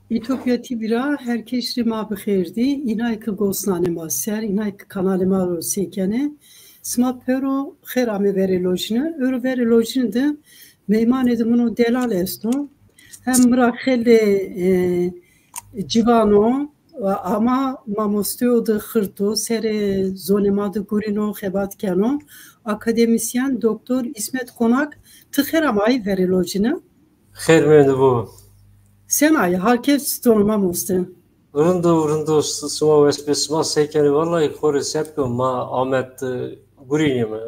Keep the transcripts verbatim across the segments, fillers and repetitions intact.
Ütopya T V ra her kesî rê ma bi xêr dî. Înay ki gosnanê ma ser, înay ki kanalê ma ro sêkenê. Sima pêro xêr ame verê lojine. Ewro verê lojine de meymanê de min o delal esto. Hem mi ra xeylê, e, ciwan o, ama mamosteyo de xirt o, serê zonê ma de gurîno, xebat keno. Akademîsyen doktor Îsmet Konak, ti xêr amay verê lojine. Xêr mendî bo. Sena yê? Hal keyf çiton o mamoste? Rind o, rind o, s-, sima wes bê, sima se kenê? Wellahî xo rê se bikeme, ma Amed, e, gurînîme.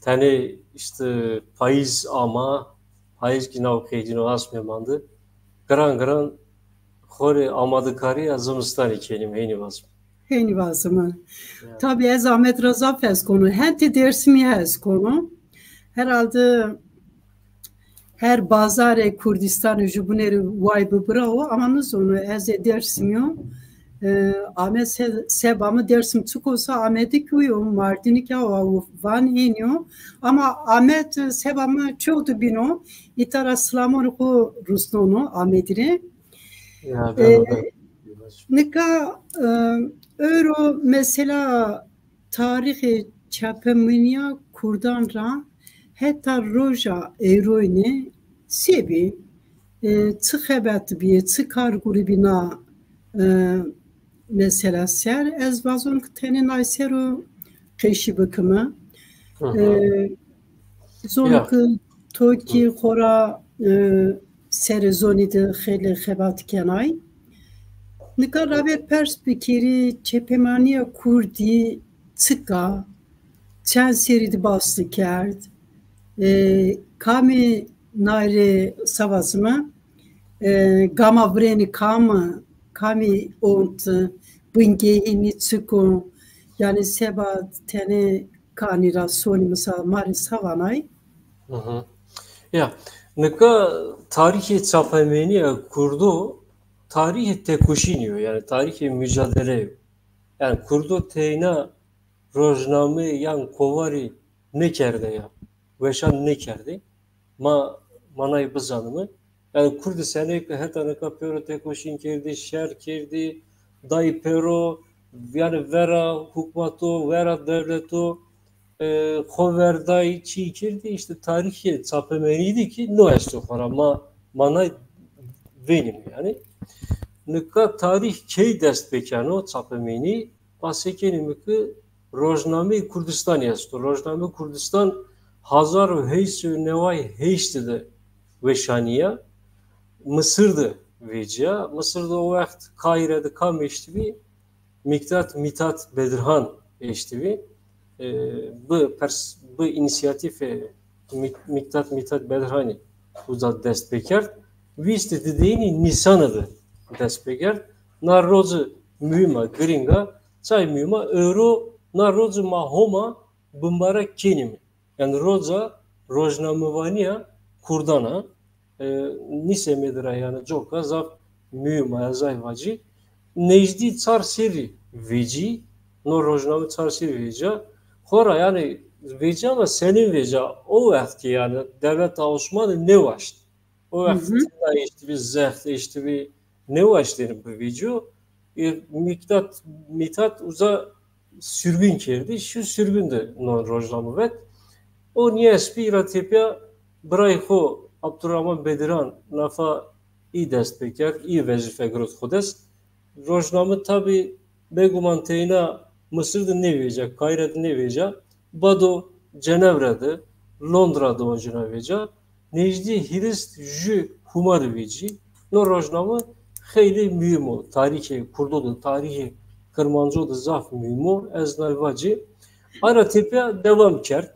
Tenê îşte payîz ama, payîz kî naw qeydîno, asmê mande. Giran giran xo rê amadekarîya zimistanî kenîme, hênî vazim. Hênî vazime. Ya. Tabî ez Amed ra zaf hes kono. Hetê Dêrsimî hes kono. Herhalde her bazarê Kurdîstanî jubînê rê way bi bira wo, ama nizonu, ez ê Dêrsimî yo. E, Amed se-, seba mi Dêrsim çik o se Amedî kî yo, Mardînî kî yo, van hênî yo. Ama Amed seba mi çew de bîno, îta ra silamonê xo rusnono Amedî rê. Ya, e, beno, beno. Nika, e, ewro mesela tarîxê çapemenîya kurdan ra heta roja ewroyîne se bî? E, çi xebet bîyê, çi kar gurîbî na, e, mesela ser? Ez vazon ki tenê nay ser o qeşî bikime. Hı hı. E, zono ki to kî xora, e, serê zonî de xeylê xebat kenay. Nika rabe pers bikerî, çepemanîya kurdî çik a, çend serî de bastî kerd, e, kamî nay rê se vazime, e, gama virênî kam, kamî ont, bingehî nî çik o, yanî seba tenê kanî ra sonî, mesela ma rê se vanay? Hı hı. Ya, nika tarîxê çapemenîya kurdo tarîxê tekoşînî yo, yanî tarîxê mucadele yo. Yanî kurdo teyna rojname yan kovarî nêkerde ya, weşan nêkerdê. Ma manayê bizanime. Yanî kurdî senê ke heta nika pêro tekoşîn kerdî, şer kerdî, dayî pêro, yanî vera hukmato, vera dewleto, e, xo verdayî, çî kerdî, îşte tarîxê çapemenî de kî no esto xora, ma manay vênîme yanî. Nika tarîx key dest pêkeno çapemenî? Ma se kenîme ki Rojnameyê Kurdistanî esto. Rojnameyê Kurdistan hezar û heşt sey û neway heşt de weşanîya, Misir de vecîya. Misir de o wext Kaîre de kam eştibî? Mîktat Mîtat Bedirhan eştibî. E, bi pers-, bi înîsiyatîfê Mîk-, Mîktat Mîtat Bedirhanî uza dest pêkerd. Vîst û dideyînî Nîsanî de dest pêkerd. Na roci muhîm a, girîng a. Çay muhîm a? Ewro na roci ma Homa bimbarek kenîme. Yanî roca rojnamevanîya kurdan a. E, nî semedî ra yanî coka zaf muhîm a, ez ay vacî. Nejdî çar serrî vecî, no rojname çar serrî vecîya. Xora yanî vecîya ama senîn vecîya? O wext ki yanî dewleta Osmanî nêwaşt. O wext tena eştibî zext, eştibî nêwaştêne bivecîyo. E, Mîktat, Mîtat uza sürgün kerdî. Şu sürgün de no rojname vet. O nîyesbî ra tepya birayê xo Abdurrahman Bediran nafa î dest pêkerd, î wezîfe girot xo dest. Rojname tabî beguman teyna Misir de nêvecîya, Kaîre de nêvecîya. Bado Cenevre de, Londra de oncîna vecîya. Nejdî hîris ju huma de vecî. No rojname xeylê muhîm o. Tarîxê kurdo de, tarîxê kirmanco de zaf muhîm o. Ez nay vacî. Ara tepya dewam kerd.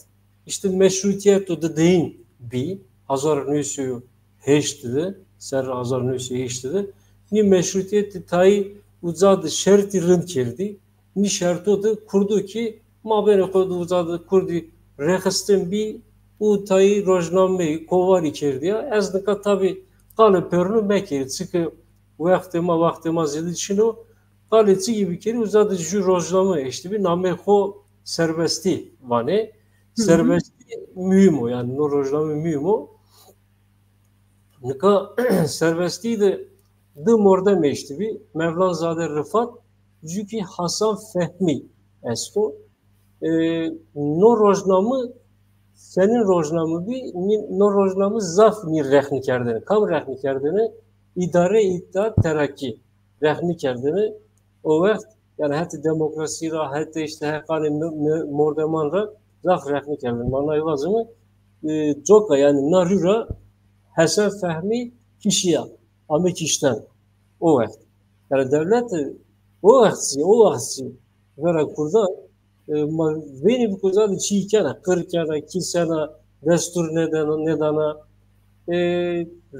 Îşte meşrutîyeto dideyîn bî, hezar û new sey û heşt de, ser hezar û new sey û heşt de, nî meşrutîyetî tayî uca de şertî rind kerdî. Nî şerto de kurdo kî mabênê xo de uca de kurdî rêxistin bî û tayî rojnameyî, kovarî kerdîya. Ez nika tabî qalê pêrunu mekerî, çike wextê ma, wextê ma zêde çin o. Qalê çîyê bikerî, uza de ju rojname eştibî, nameyê xo Serbestî vanê. Hı hı. Serbestî muhîm o, yanî no rojname muhîm o. Nika Serbestî de di mordem eştîbî, Mevlanzade Rifat, jû kî Hasan Fehmî esto. E, no rojname, senîn rojname bî, nî-, no rojname zaf nî rexnî kerdêne. Kam rexnî kerdêne? Îdare Îttihat Terakî rexnî kerdêne. O wext, yanî hetê demokrasî ra, hetê îşte heqanê mi-, mi-, mordeman ra zaf rexnî kerdêne. Ma nay vazime, e, coka, yanî na rû ra Hesen Fehmî kişîya, ame kişten o wext. Yanî dewlete o wext zî, o wext zî vera kurdan, e, ma vênî bi ku zade çî kena, qir kena, kîsena, destûr nêdena, nêdana. E,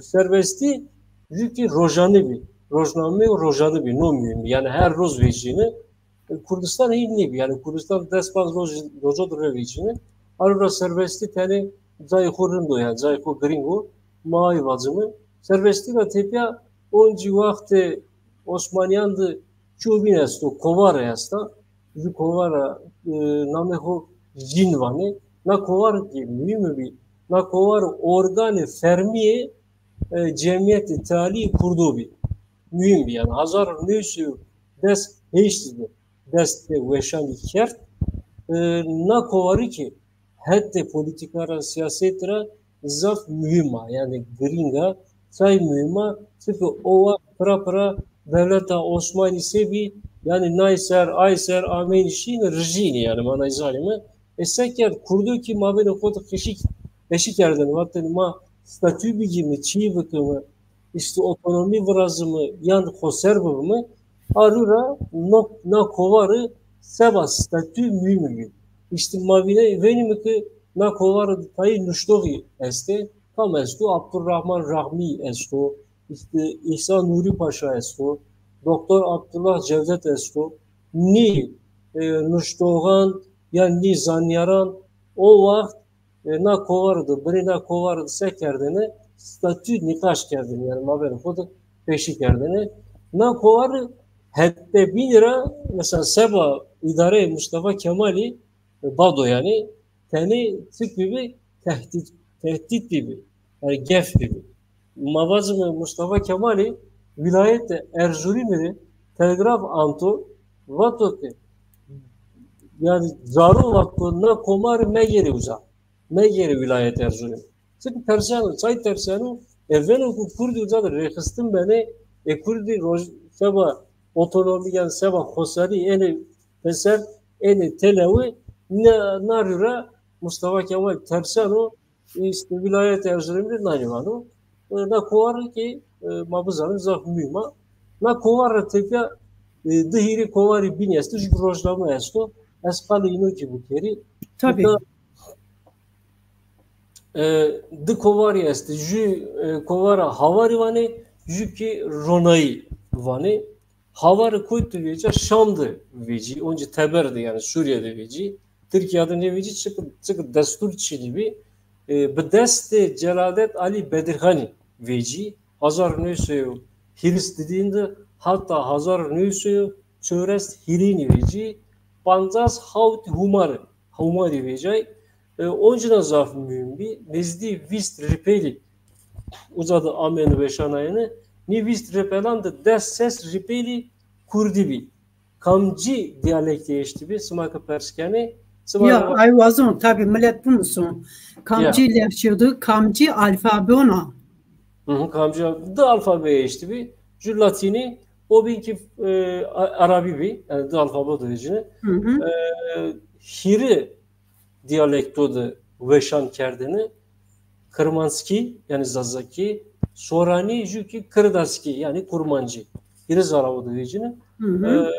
serbestî jû kî rojane bî. Rojname û rojane bî, no muhîm bî. Yanî her roz vejîne. E, Kurdistan hîn nêbî. Yanî Kurdistan des panc roj, rojo de rê vejîne. Aro ra serbestî tenê cayê xo rind o, yanî cayê xo girîng o. Ma ay vacime. Serbestî ra tepîya oncî wextê Osmanîyan de çîyo bîn esto, kovare esta. Jû kovara, e, namê xo Jîn vanê. Na kovar kî muhîm bî. Na kovar organê fermî yê, e, cemîyetê tealî yê kurdo bî. Muhîm bî. Yanî hezar û new sey û des heşt de dest pê weşanî kerd. E, na kovarî kî hetê polîtîka ra, sîyaset ra zaf muhîm a, yanî girîng a. Çay muhîm a? Çike o wext pira pira dewleta Osmanî se bî, yanî nay ser, ay ser ameynî şînî, rijînî, yanî ma nay zanîme. E, se kerd? Kurdo kî mabênê xo de qeşî, qeşî kerdêne. Vatêne ma statû bigîme, çî bikime, îşte otonomî virazime, yan xoser bibime. A rû ra no, na kovare seba statû muhîm bî. Îşte ma vîne, vênîme ke na kovare de tayê nuştoxî estê. Kam esto? Abdurrahman Rahmî esto. Îşte Îhsan Nurî Paşa esto. Doktor Abdullah Cevdet esto. Nî, e, nuştoxan yan nî zanyaran o wext e, na kovar de, binê na kovar de se kerdêne? Statû nîqaş kerdêne, yanî mabênê xo de qeşî kerdêne. Na kovar hetê bînî ra, mesela seba îdareyê Mustafa Kemalî, e, bado yanî, tenê çik bîbî? Tehdît, tehdît bîbî. Yanî gef bîbî. Ma vacime Mustafa Kemalî wîlayetê Erzurumî rê telgraf anto, vato ke, yanî caro vato na komarî megêrê uza. Megêrê wîlayetê Erzurum. Çike terseno, çay terseno? E, vêno ku kurdî uca de rêxistin benê, e, kurdî roj-, seba otonomî, yanî seba xoserî ênê peser, ênê têlewe, na, na rû ra Mustafa Kemal terseno, îşte wîlayetê Erzurumî rê nanî vano. E, na kovar kî, e, ma bizanîme zaf muhîm a. Na kovar ra tepîya, e, di hîrê kovarî bînî estê, jû rojname esto. Ez qalê îno kî bikerî. Tabî. Îta, e, di kovarî estê. Jû, e, kovara Havarî vanê, jû kî Ronayî vanê. Havarî kotî de vecîya? Şam de vecî, oncî teber de, yanî Sûrîye de vecî. Tirkîya de nêvecî, çike, çike destûr çinî bî. E, bi destê Celadet Alî Bedirxanî vecî. Hezar û new sey û hîris didîn de heta hezar û new sey û çewres hîrênî vecî. Pancas hawtî hûmarî, hûmarî vecîyay. E, oncîna zaf muhîm bî. Nezdî vîst rîpelî uca de amêne weşanayene. Nî vîst rîpelan de des ses rîpelî kurdî bî. Kamcî dîyalektî eştîbî? Sima ke pers kenê, sima... Ya, ay wazon, tabî milet bimuson. Ya. Kamcî lehçe de, kamcî alfabon a? Hı hı, kamcî, di alfabe eştîbî. Jû latînî, o bîn kî, e, a-, arabî bî. Yanî di alfabe de vecîne. Hı hı. E, hîrê dîyalekto de weşan kerdêne. Kirmanckî, yanî Zazakî, Soranî, jû kî Kirdaskî, yanî Kurmancî. Hîrê zarawo de vecîne. Hı hı. E,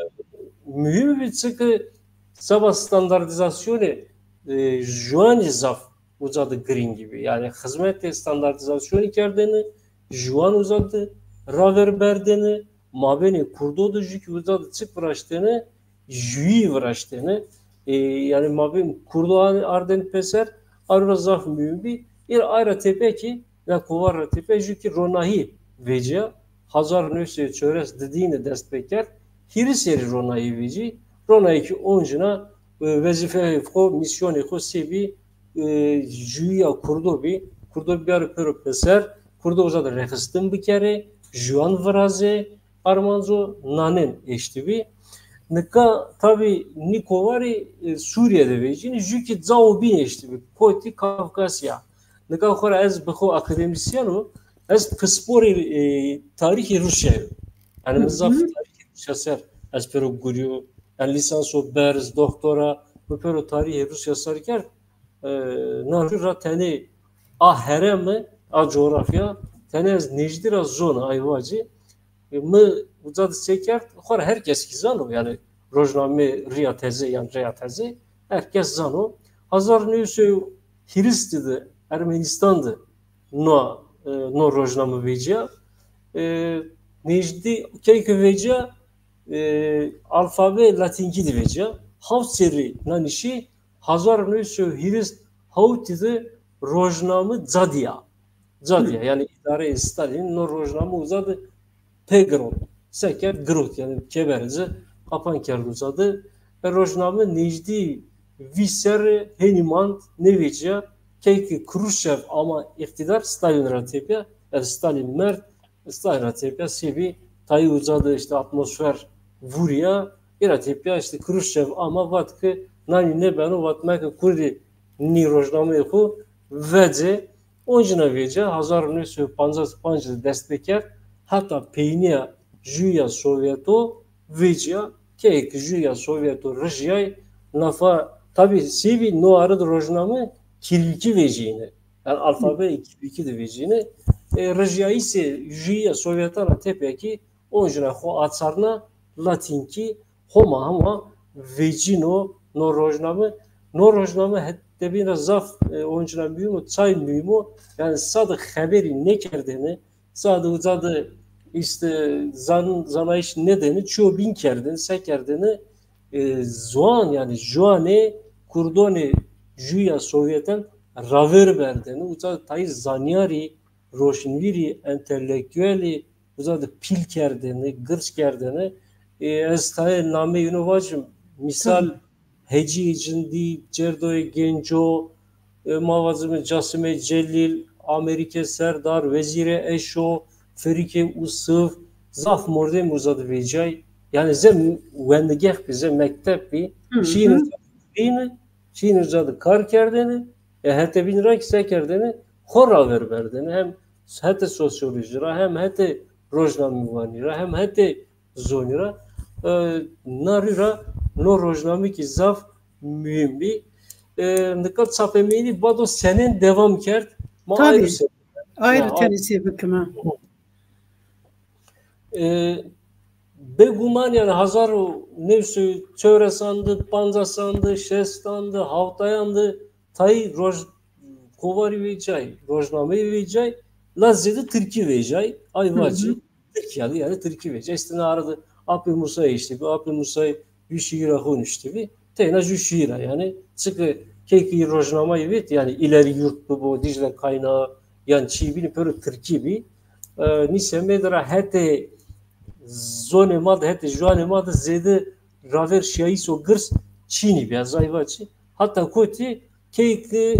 muhîm bî, çike seba standartîzasyonê, e, jûanî zaf uca de girîngî bî. Yanî xizmetê standartîzasyonî kerdêne, jûan uca de raver berdêne, mabênê kurdo de jû kî uca de çik viraştêne, jûyî viraştêne. E, yanî mabên kurdo a-, ardên pêser, a rû ra zaf muhîm bî. Ê, ay ra tepîya kî, na kovar ra tepîya jû kî Ronahî vecîya. Hezar û new sey û çewres didîne dest pêkerd. Hîrê serî Ronahî vecî. Ronahî kî oncîna, e, wezîfeyê xo, mîsyonê xo se bî? E, jûyîya kurdo bî. Kurdo biyarê pêro pêser. Kurdo uca de rêxistin bikerê. Juan virazê armanco, nanên eştîbî. Nika tabî nî kovarî, e, Sûrîye de vecînî, jû kî cao bîn eştîbî. Kotî Kafkasya. Nika xo ra ez bi xo akademîsyen o, ez pisporê, e, tarîxê Rûsya yo. Yanî mi zaf tarîxê Rûsya ser ez pêro gurîyo. Yanî lîsanso berz, doktora, mi pêro tarîxê Rûsya ser kerd. E, na rû ra tenê a herême, a coğrafya, tenê ez nêjdî ra zona, ay vacî. E, mi uca de se kerd, xo ra her kes kî zano, yanî rojname Rîya Teze yan Rîya Teze, her kes zano. Hezar new sey hîrîs de Ermenistan de no, e, no rojname vecîya. E, nêjdî key ke vecîya, e, alfabe latînkî de vecîya. Hawt serrî nanî şî, hezar new sey hîrîs hawtî de rojname ca dîya. Ca dîya. Yanî îdareyê Stalîn no rojname uca de pê girot. Se kerd, girot, yanî kebere ci qapan kerd uca de. E, rojname nêjdî vîst serre hênî mand, nêvecîya. Key ke Kruşçev ama îqtîdar, Stalîn ra tepîya, ev Stalîn merd, Stalîn ra tepîya se bî, tayî uca de îşte atmosfer vurîya, ê ra tepîya îşte Kruşçev ama vat ke nanî nêbeno, vat meke kurdî nî rojnameyê xo vecê. Oncîna vecîya, hezar û new sey û pancas û panc de dest pê kerd, heta peynîya jûya Sovyeto vecîya, keyê ke jûya Sovyeto rijîyay, nafa, tabî se bî no arê de rojname kîrlîkî vecîyêne. Yanî alfabeyê kîrlîkî de vecîyêne. E, rijîyayîsê jûya Sovyetan ra tepîya kî oncîna xo açarna latînkî, Homa hema vecîno no rojname. No rojname hetê bîn ra zaf, e, oncîna muhîm o, çay muhîm o. Yanî sa de xeberî nêkerdêne, sa de uca de îşte zan-, zanayîş nêdêne, çîyo bîn kerdêne, se kerdêne, e, ziwan, yanî ziwanê kurdonê jûya Sovyetan ravêr berdêne. Uca de tayî zanyarî, roşnvîrî, entelektuelî, uca de pîl kerdêne, girç kerdêne. E, ez tayê nameyê îno vacim, mîsal, Hecîyê Cindî, Cerdoyê Genco, e, ma vacime Casimê Celîl, Amerîkê Serdar, Wezîrê Eşo, Ferîkê Usif, zaf mordemî uca de vecîyay. Yanî ze wendigex bî, ze mekteb bî. Şîyêne uca de, şîyêne uca de kar kerdêne. E, hetê bîn ra kî se kerdêne, xo ravêr berdêne. Hem hetê sosyolojî ra, hem hetê rojnameyvanî ra, hem hetê zonî ra. E, na rî ra no rojname kî zaf muhîm bî. E, nika çapemeyînî bado senên dewam kerd? Ma ayro se-, ayro tenê sey bikime. E, bêguman yanî hezar û new sey û çewresan de, pancasan de, şestan de, hawtayan de tayî roj-, kovarî vecîyay, rojnameyî vecîyay, la zêde tirkî vecîyay, ay vacî. Tirkî yanî, yanî tirkî vecîyay. Îşte na arê de Apê Musayî eştîbî, Apê Musayî jû şîîra xo nuştîbî. Teyna jû şîîra yanî. Çike key ke rojnameyî vît, yanî İleri Yurt bibo, Dicle Kaynağı, yan çî bînî pêro tirkî bî. E, nî semedî ra hetê zonê ma de, hetê juanê ma de zêde ravêr şîyayîs û girs çînî bî. Ez ay vaçî. Heta kotî key ke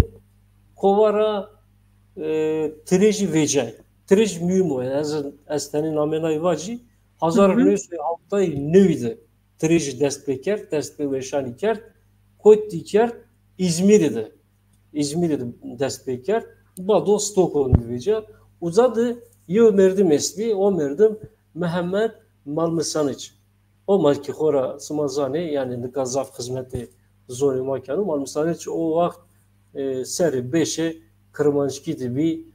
kovara, e, Tirêjî vecîyay. Tirêj muhîm o. Ez, ez tenê nameyê nay vacî. Hezar û new sey û hewtay newî de Tirêjî dest pê kerd, dest pê weşanî kerd, kotî kerd, Îzmîrî de. Îzmîrî de dest pê kerd. Bado Stockholmî vecîya. Uca de yew merdim estbî, o merdim Mehmet Malmisaniç. O ma kî xo ra sima zanê, yanî nika zaf xizmetê zonê ma keno. Malmisaniç o waxt, e, serê beşê Kirmanckî de bî,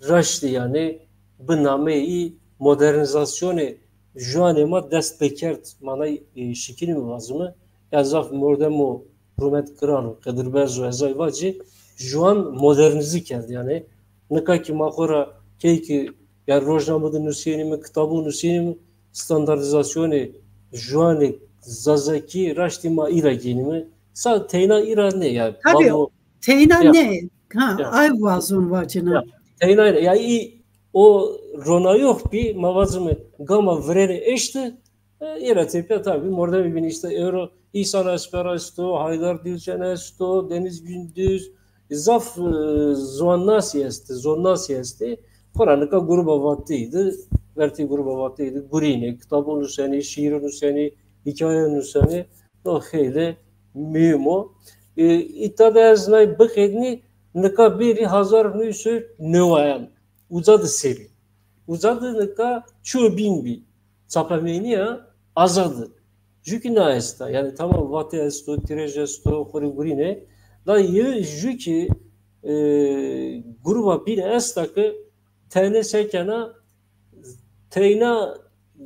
raştî yanî bi nameyê î modernîzasyonê juanê ma dest pê kerd. Manay, e, şikînî mi vazime. Ya zaf mordemo rûmet giran o, qedirberz o, ez ay vacî, juan modernîzî kerd yanî. Nika kî ma xo ra key kî ya rojname de nusîyênîme, kitabo nusîyênîme, standardîzasyonê juanê zazakî raştî ma îra gênîme. Sa teyna îra nê ya. Tabî, bado teyna nê. Ha, ay wazon vacîna. Ya, teyna îra. Ya î o ronayox bî, ma vazime gama virêne eşte, e, îra tepîya tabî mordemî bîn îşte ewro İhsan Esper esto, Haydar Dilşen esto, Deniz Gündüz, zaf, e, ziwannasî estê, zonnasî estê. Xora nika gruba Vateyî de vertê gruba Vateyî de gurînê, kitabon nusenê, şîîron nusenê, hîkayon nusenê. No xeylê muhîm o. E, îta de ez nay biqednî, nika bêrî hezar new sey newayan. Uca de serî. Uca de nika çiyo bîn bî. Çapemenîya azad. Jû kî na esta. Yanî tamam, vatê esto, tîrej esto, xo rê gurînê. La yê jû kî, e, gruba bîn esta ke tene se kena, teyna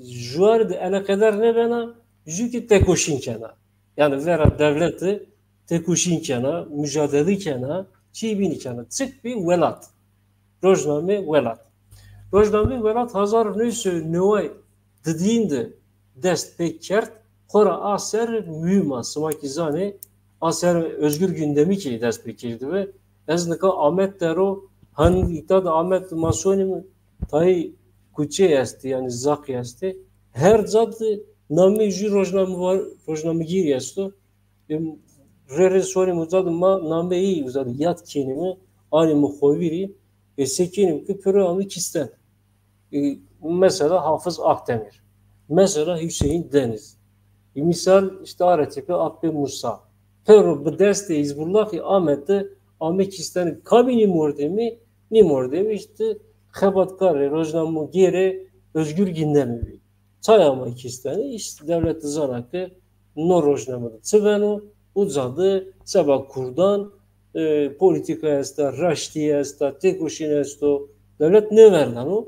juarî de eleqedar nêbena, jû kî tekoşîn kena. Yanî vera dewlete tekoşîn kena, mucadelî kena, çî bînî kena. Çik bî? Welat. Rojname Welat. Rojname Welat hezar new sey û neway didîn de dest pê kerd, xora a ser muhîm a, sima kî zanê, a ser Özgür Gündemî kî dest pê kerdî ve. Ez nika Amed der o, han îta de Amed ma sonîme, tayî kuçe estî, yanî zaqî estî. Her ca de namê jû rojname-, rojnamegîrî esto. Ê, rê rê sonîme uca de ma nameyî uca de yad kenîme, anîme xo vîrî, ê, se kenîme ke pêro ame kîsten. Ê, mesela Hafız Akdemir. Mesela Hüseyin Deniz. Ê, misal îşte Aretepî Akbê Musa. Pêro bi destê Hizbullahî Amed de ame kîsten. Kamî nî mordemî? Nî mordemî îşte xebatkarê, rojnamegêrê Özgür Gündemî bî. Çay ama kîstenî, îşte dewlet zana ke no rojname de çi beno, uca de seba kurdan, e, polîtîka esta, raştî esta, têkoşîn esto, dewlet nêverdano.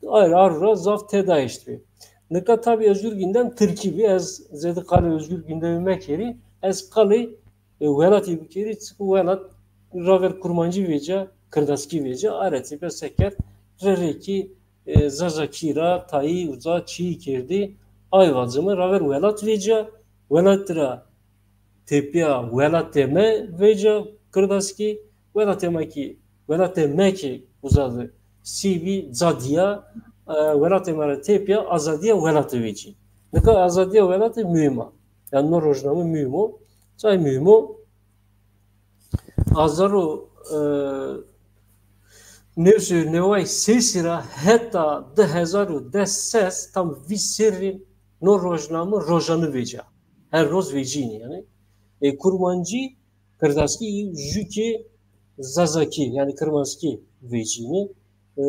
Ayrı arura zaf tedayişt bî. Nika tabî Özgür Gündem tirkî bî, ez zêde qalê Özgür Gündemî mekerî, ez qalê e, welatî bikerî, çiku welat raver kurmancî vêca, kirdaskî vêca, Aretepî se kerd, rê rê kî, e, zazakî ra tayî uca çî kerdî, ay vacime raver welat vêca, welat ra tepîya welatê me vêca kirdaskî, welatê me kî, welatê me kî uca de sî bî ca dîya, e, welatê me ra tepîya azadîya welatî vecî. Nika azadîya welatî muhîm a. Yanî no rojname muhîm o. Çay muhîm o? Azaro, e, new sey û neway sêsî ra heta di hezar û des ses, tam vîst serrî no rojname rojane vêca. Her roz vecînî yanî. E, kurmancî, kirdaskî, jû kî zazakî, yanî kirmanckî vecînî. E,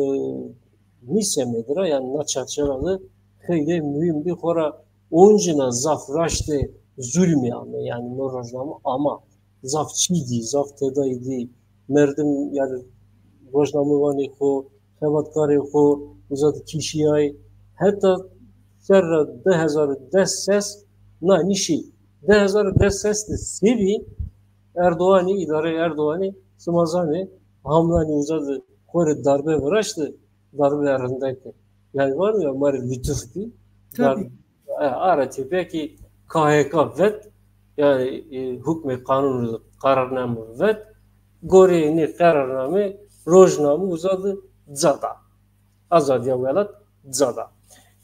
nî semedî ra, yanî na çarçewa de xeylê muhîm bî. Xora oncîna zaf raştê zulmî ame, yanî no rojname ama zaf çî dî, zaf tedayî dî. Merdim, yanî rojnamevanê xo, xebatkarê xo uza de kişîyay. Heta serra di hezar û des ses na nî şî. Di hezar û des ses de se bî? Erdoganî, îdareyê Erdoganî, sima zanê, hamnanî uza de xo rê darbe viraşti, darbe rindek. Yanî vano ya ma rê lütuf bî. Tabî. Dar-, e, ara tepîya kî K H K vet, yanî, e, hukmê qanûnî de qerarname vet, goreyê nê qerarname rojname uza de ca da. Azadîya welat ca da.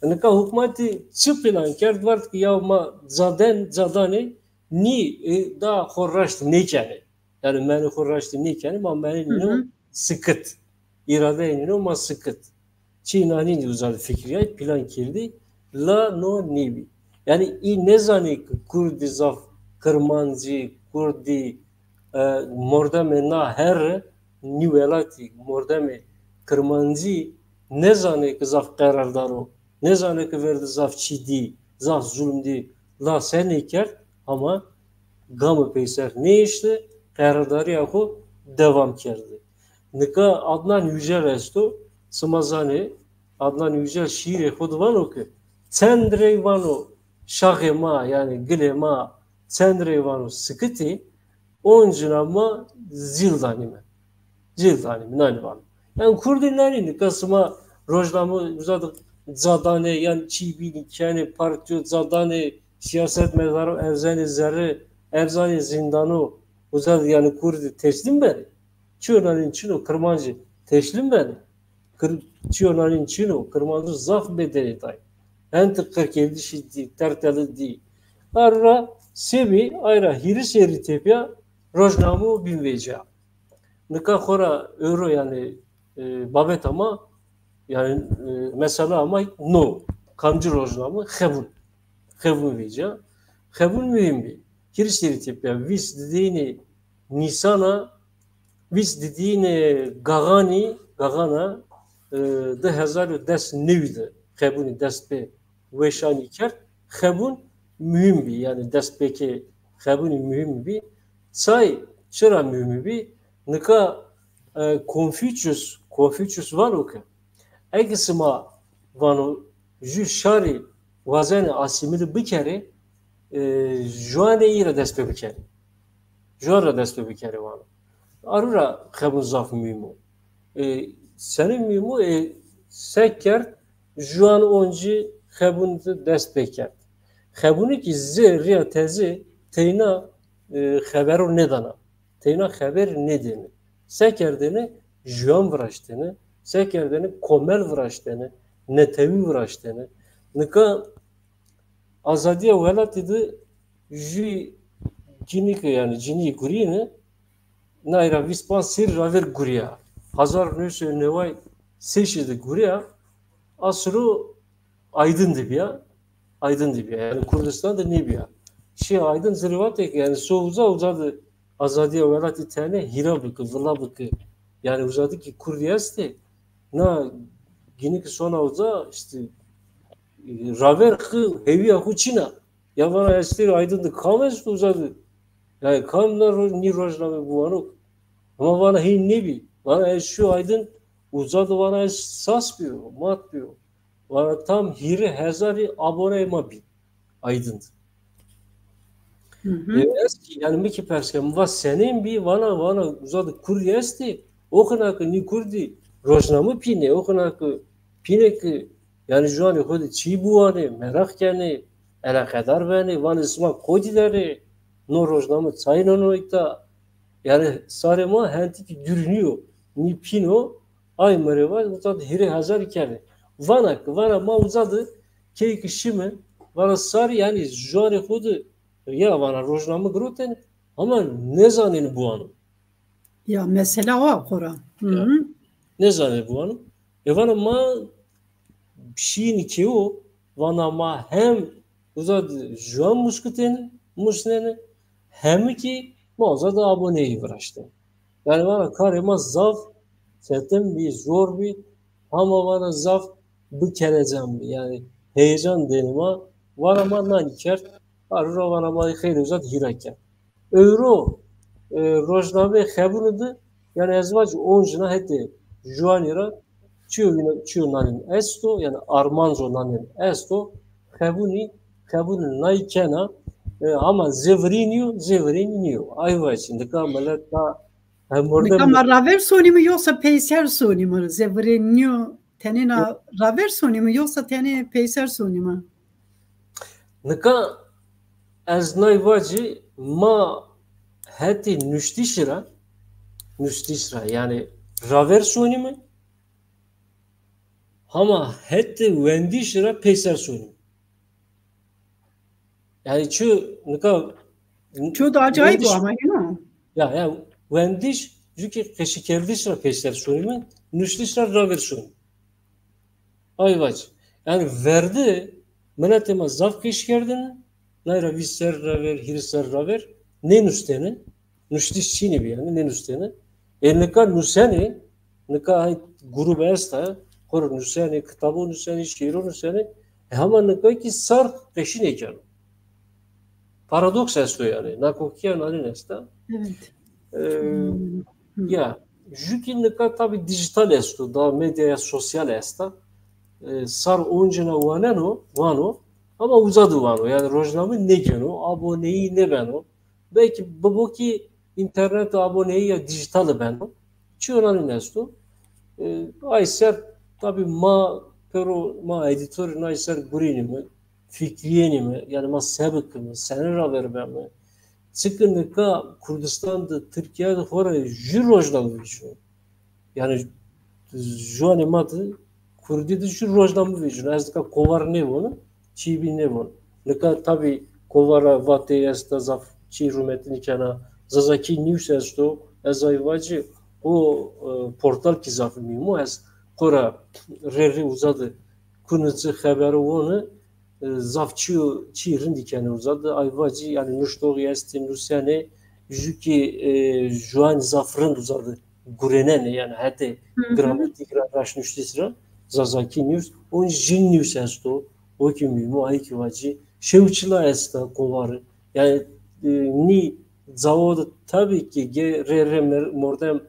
Nika hukmatî çi plan kerd, vart ke ya ma ca den, ca danê, nî, e, da xo raşt nêkenê. Yanî menê xo raştî nêkenê, ma menê nîno sikit. Îradeyê nîno ma sikit. Çî nanî uza de fikirîyay, plan kerdî, la no nêbî. Yanî î nêzanê ke kurdî zaf, kirmancî, kurdî, e, mordemê na herre, nî welatî mordemê kirmancî nêzanê ke zaf qerardar o. Nêzanê ke ver de zaf çî dî, zaf zulm dî, la se nêkerd, ama game peyser nêeşti, qerardarîya xo dewam kerdi. Nika Adnan Yücel esto, sima zanê, Adnan Yücel şîîrê xo de vano ke çend rey vano şaxê ma, yanî gilê ma, çend rey vano sikitî, oncîna ma zîl danîme. Zîl danîme, nanî vano. Yanî kurdî nanî, nika sima rojname uza de ca danê, yanî çî bînî kenê, partîyo ca danê, sîyasetmedaro erzenê zerre, erzanê zîndano, uza de yanî kurdî teslîm benê. Çiyo nanîn çin o, kirmancî teslîm benê. Kir-, çiyo nanîn çin o, kirmancî zaf bedelî day. Hentî qirkerdişî dî, terteli dî. Arra se bî, ayra hîrê serrî tepîya rojname bîn vecîya. Nika xora ewro yanî, e, babeta ma, Yanî, e, mesela ama no, kamcî rojname? Xebûn. Xebûn vêca. Xebûn muhîm bî. Hîris serî tepîya, vîst didînê Nîsana, vîst didînê Gaxanî, Gaxana, e, di hezar û des newî de Xebûnî dest pê weşanî kerd. Xebûn muhîm bî, yanî destpêkê Xebûnî muhîm bî. Çay çira muhîm bî? Nika, e, Konfûçyus, Konfûçyus vano ke eke sima, vano, jû şarî wazenê asîmîle bikerê, e, juanê î ra dest pê bikerê. Juan ra dest pê bikerê vano. Arû ra Xebûn zaf muhîm o. E, senî muhîm o? E, se kerd, juan oncî Xebûn de dest pê kerd. Xebûnî kî zê rîya teze teyna, e, xebero nêdana. Teyna xeber nêdêne. Se kerdêne? Juan viraştêne. Se kerdêne? Komel viraştêne. Netewî viraştêne. Nika azadîya welatî de jû cinîke, yanî cinî gurîne, nay ra vîst panc serî ra ver gurîya. Hezar new sey û neway şeşî de gurîya. A siro Aydin de bîya. Aydin de bîya. Yanî Kurdistan de nêbîya. Şî Aydin, zerê vatê ke, yanî so uza, uza de azadîya welatî tenê hîra bike, vila bike. Yanî uza de kî kurdî estê. Na ginî ke sona uza, îşte, raver xi hêvîya xo çin a. Ya vana, ez têr Aydin de, kam esto uza de? Yanî kam na roj, nî rojname biwano? Ama vana hîn nêbî. Vana ez şîyo Aydin, uza de, vana, ez sas bîyo, mat bîyo. Vana tam hîrê hezarî aboneyê ma bî Aydin de. Hı hı. E, ez kî, yanî mi kî pers kerd, mi va senên bî, vana, vana uza de kurdî estê. O xina ke nî kurdî rojname pînê, o xina ke pînê ke, yanî juanê xo de çî biwanê, meraq kenê, eleqedar benê, vanê sima kotî der ê, no rojname çayî nano îta. Yanî sarê ma hentî kî dûrî nîyo, nî pîn o, ay mi rê va uza de hîrê hezarî kerdê. Vana ke, vana ma uza de key ke şîme, vana sarî, yanî juanê xo de ya vana rojname girotêne, ama nêzanêne biwano. Ya, mesela o a xora. Hı hı. Nêzanê biwano. E, vana ma şîyînî keyo, vana ma hem uza de juan muskitêne, musnêne, hemi kî ma uza de aboneyî viraştêne. Yanî vana karê ma zaf çetin bî, zor bî, hama vana zaf bi kelecan bî. Yanî heyecan dêne ma, vana ma nanî kerd, arû ra vana ma xeylê uza de hîra kerd. Ewro, e, rojnameyê Xebûnî de, yanî ez vacî oncîna hetê juanî ra çîyo vîna, çîyo nanên esto, yanî armanco nanên esto, Xebûnî, Xebûnî nay kena, e, ama zê virênî yo, zê virênî nîyo. Ay vacî, nika milet ta, e, mordem. Nika ma raver sonîme yoxsa peyser sonîme? Zê virênî nîyo, tenêna raver sonîme yoxsa tenê peyser sonîme? Nika ez nay vacî, ma hetê nuştişî ra, nuştiş ra, yanî raver sonîme, hama hetê wendişî ra peyser sonîme. Yanî çi nika. Ço da acayip o ama, hîna. Ya, ya, wendiş, jû kî qeşîkerdiş ra peyser sonîme, nuştiş ra raver sonîme. Ay vac. Yanî ver de miletê ma zaf qeşî kerdêne, nay ra vîst serr ra ver, hîris serr ra ver nênustêne. Nuştiş çînî bî yanî, nênustêne. E, nika nusenê, nika hay grûb esta, xo rê nusenê, kitabo nusenê, şîîro nusenê. E, hama nika kî sar qeşî nêkeno. Paradoks esto yanî, nakokîya nanên esta. Evet. E, Hmm. Ya, jû kî nika tabî dîjîtal esto, da medyaya sosyal esta. E, sar oncîna waneno, wano, ama uza de wano. Yanî rojname nêgêno, aboneyî nêbeno. Belkî bibo kî înternet aboneyîya dîjîtale beno. Çîyo nanên esto. E, ay ser tabî ma, pêro ma edîtorî nay ser gurînîme, fikrîyênîme, yanî ma se bikime, senî raver beme. Çike nika Kurdistan de, Tirkîya de xora jû rojname vecîno. Yanî juanê ma de, kurdî de jû rojname vecîno. Ez nika kovar nêvona, çîbî nêvona. Nika tabî kovara Vateyî esta, zaf çî rûmetî nîkena. Zazakî News esto, ez ay vacî, o, e, portal kî zaf muhîm o. Ez Xora rê rê uza de kunê ci xebero wone, e, zaf çîyo, çî rindî kenê uza de. Ay vacî, yanî nuştoxî estê, nusenê, jû kî, e, juan zaf rind uza de gurênenê, yanî hetê gramatîk ra, raştnuştîs ra, Zazakî news, on jin news esto, o kî muhîm o, ay kî vacî. Şewçila esta, kovare. Yanî, e, nî cawo de tabî kî ge-, rê rê mer-, mordem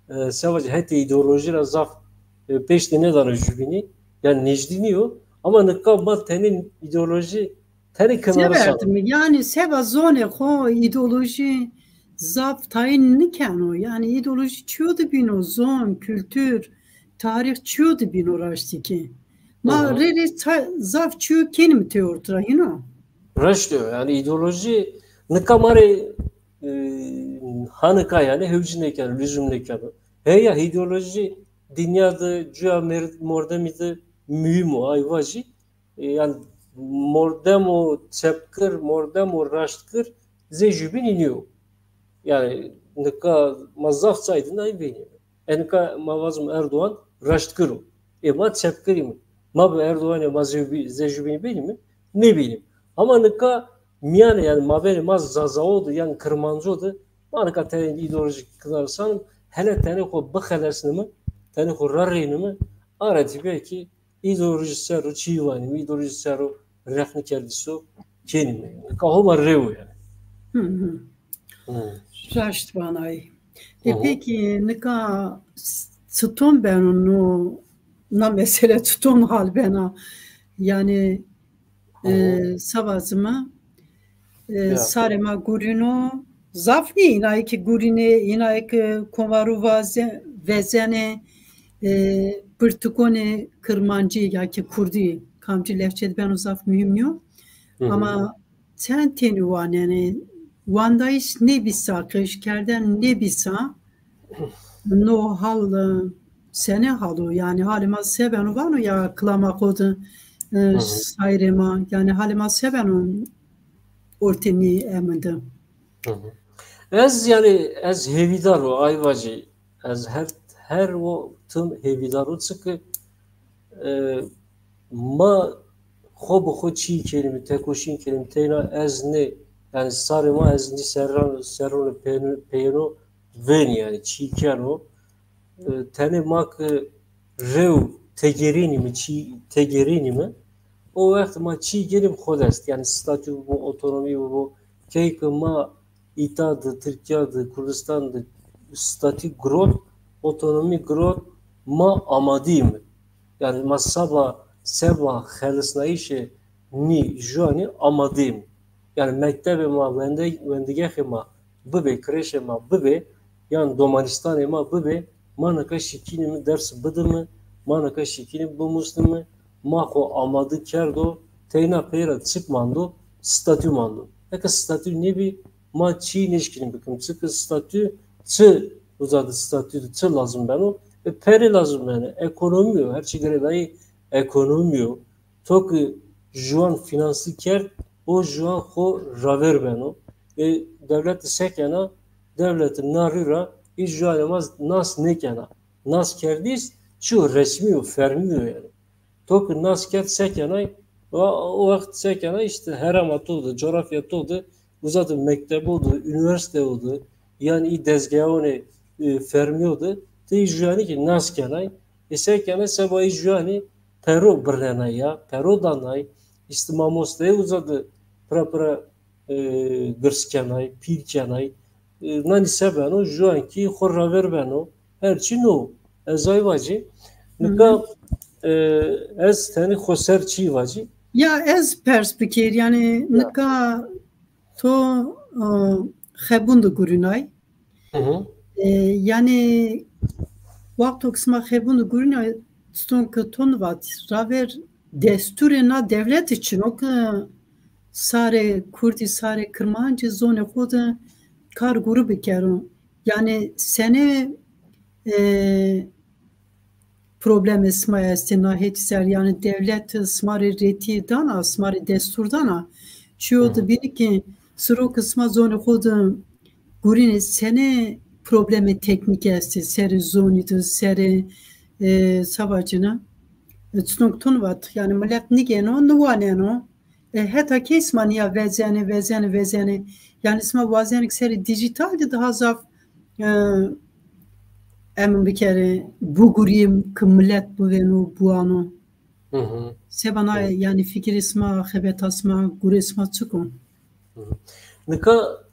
e, se vacî, hetê îdeolojî ra zaf, e, pêş de nêdano jûbînî, yanî nêjdî nîyo. Ama nika ma tenê îdeolojî tenê kenare sano. Yanî seba zonê xo îdeolojî zaf tayîn nîkeno. Yanî îdeolojî çîyo de bîno, zon, kultur, tarîx çîyo de bîno raştî kî. Ma rê rê zaf çîyo kenîme tey orte ra, hîno? Raşt o. Yanî îdeolojî nika ma rê e, ha nika yanî hewcî nêkeno, luzum nêkeno. Heya, îdeolojî dinya de, cuya mer-, mordemî de muhîm o, ay vajî. E, yanî mordemo çepkir, mordemo raştkir zê jûbînî nîyo. Yanî nika ma zaf çay de nay vênîme. Enika ma vazim Erdoğan raştkir o. Ê ma çepkirîme. Ma bi Erdoğanê ma zê-, zê jûbînî bênîme? Nêbênîme. Ama nika mîyanê, yanî mabênê ma Zazawo de yan Kirmanco de, ma nika tenê îdeolojîk kinar sanim, hele tenê xo bixelesnime, tenê xo rarênime, a ra dî belkî îdeolojî ser o çî vanîme, îdeolojî ser o rexne kerdîso kenîme. Nika Homa rew o yanî. Hı hı. Hı. Raşt vanay. E, peki nika s-, çiton beno no, na mesele çiton hal bena? Yanî, e, se vazime, e, sarê ma gurîno, zaf nî, înayê ke gurînê, înayê ke kovaru vaze-, vezenê, e, pirtikonê kirmancî ya ki kurdî, kamcî lehçe de beno zaf muhîm nîyo. Ama çend tenî wanenê, wandayîş nêbîsa, qeşkerden nêbîsa, no hal, e, senê hal o? Yanî halê ma se beno vano ya kilama xo de, e, sayrê ma, yanî halê ma se beno ortê nî eminde? Ez, yanî, ez hêvîdar o, ay vacî. Ez her, her wextim hêvîdar o, çike, e, ma xo bi xo çî kenîme, tekoşîn kenîme, teyna ez nê, yanî sarê ma ez nî serran, serronê peyno, peyno vênî, yanî çî keno. E, tenê ma ke rew tegerênîme, çî tegerênîme, o wext ma çî genîme xo dest. Yanî statû bibo, otonomî bibo. Key ke ma îta de, Tirkîya de, Kurdistan de statû girot, otonomî girot, ma amadeyîme. Yanî ma seba, seba xelisnayîşê nî juanî amadeyîme. Yanî mektebê ma, wende-, wendigexê ma bibê, kreşê ma bibê, yan domanîstanê ma bibê, ma nika şikînîme ders bidîme, ma nika şikînîme bimusnîme, ma xo amade kerdo, teyna pey ra çik mando? Statû mando. Eke statû nêbî, ma çî nêşkînîme bikîme. Çike statû çi, uza de statû de çi lazim beno? E, perê lazim beno, ekonomî yo, her çî girêdayî ekonomî yo. To ke juan fînansî kerd, o juan xo ravêr beno. E, dewlete se kena? Dewlete na rî ra î juanê ma nas nêkena. Nas kerdîs çîyo resmî yo, fermî yo yanî. To ke nas kerd se kenay? O, o wext se kenay, îşte herêma to de, coğrafya to de, uza de mektebo de, unîversîteyo de, yanî î dezgeyanê, e, fermîyo de, ti î juanî kî nas kenay. E, se kenay, seba î juanî pero birnenay ya, pero danay, îşte mamosteyê uza de pira pira, e, girs kenay, pîl kenay. E, nanî se beno? Juan kî xo ravêr beno. Her çî no. Ez ay vacî. Nika, e, ez tenê xo ser çî vacî. Ya ez pers bikêr, yanî nika to, e, xebun de gurînay. Hı hı. E, yanî wexto ke sima xebun de gurînay, çiton ke to nivat, ravêr destûrê na dewlete çin o ke sarê kurdî, sarê kirmancî zonê xo de kar gurî bikero. Yanî senê, e, problemê sima estê na hetî ser? Yanî dewlet sima rê retî dana, sima rê destûr dana? Çîyo de bînî ke siro ke sima zonê xo de gurînê, senê problemê teknîk estê serê zonî de, serê E, seba cina. E, çunok tun vat, yanî milet nigêno, niwaneno. E, heta key sima nîya vezenê, vezenê, vezenê. Yanî sima wazenê ke serê dîjîtal de daha zaf, e, emin bikerê, bigurîyê ke milet bivêno, biwano. Hı hı. Seba na, yanî fikirê sima, xebeta sima, gurê sima çik o? Hı hı. Nika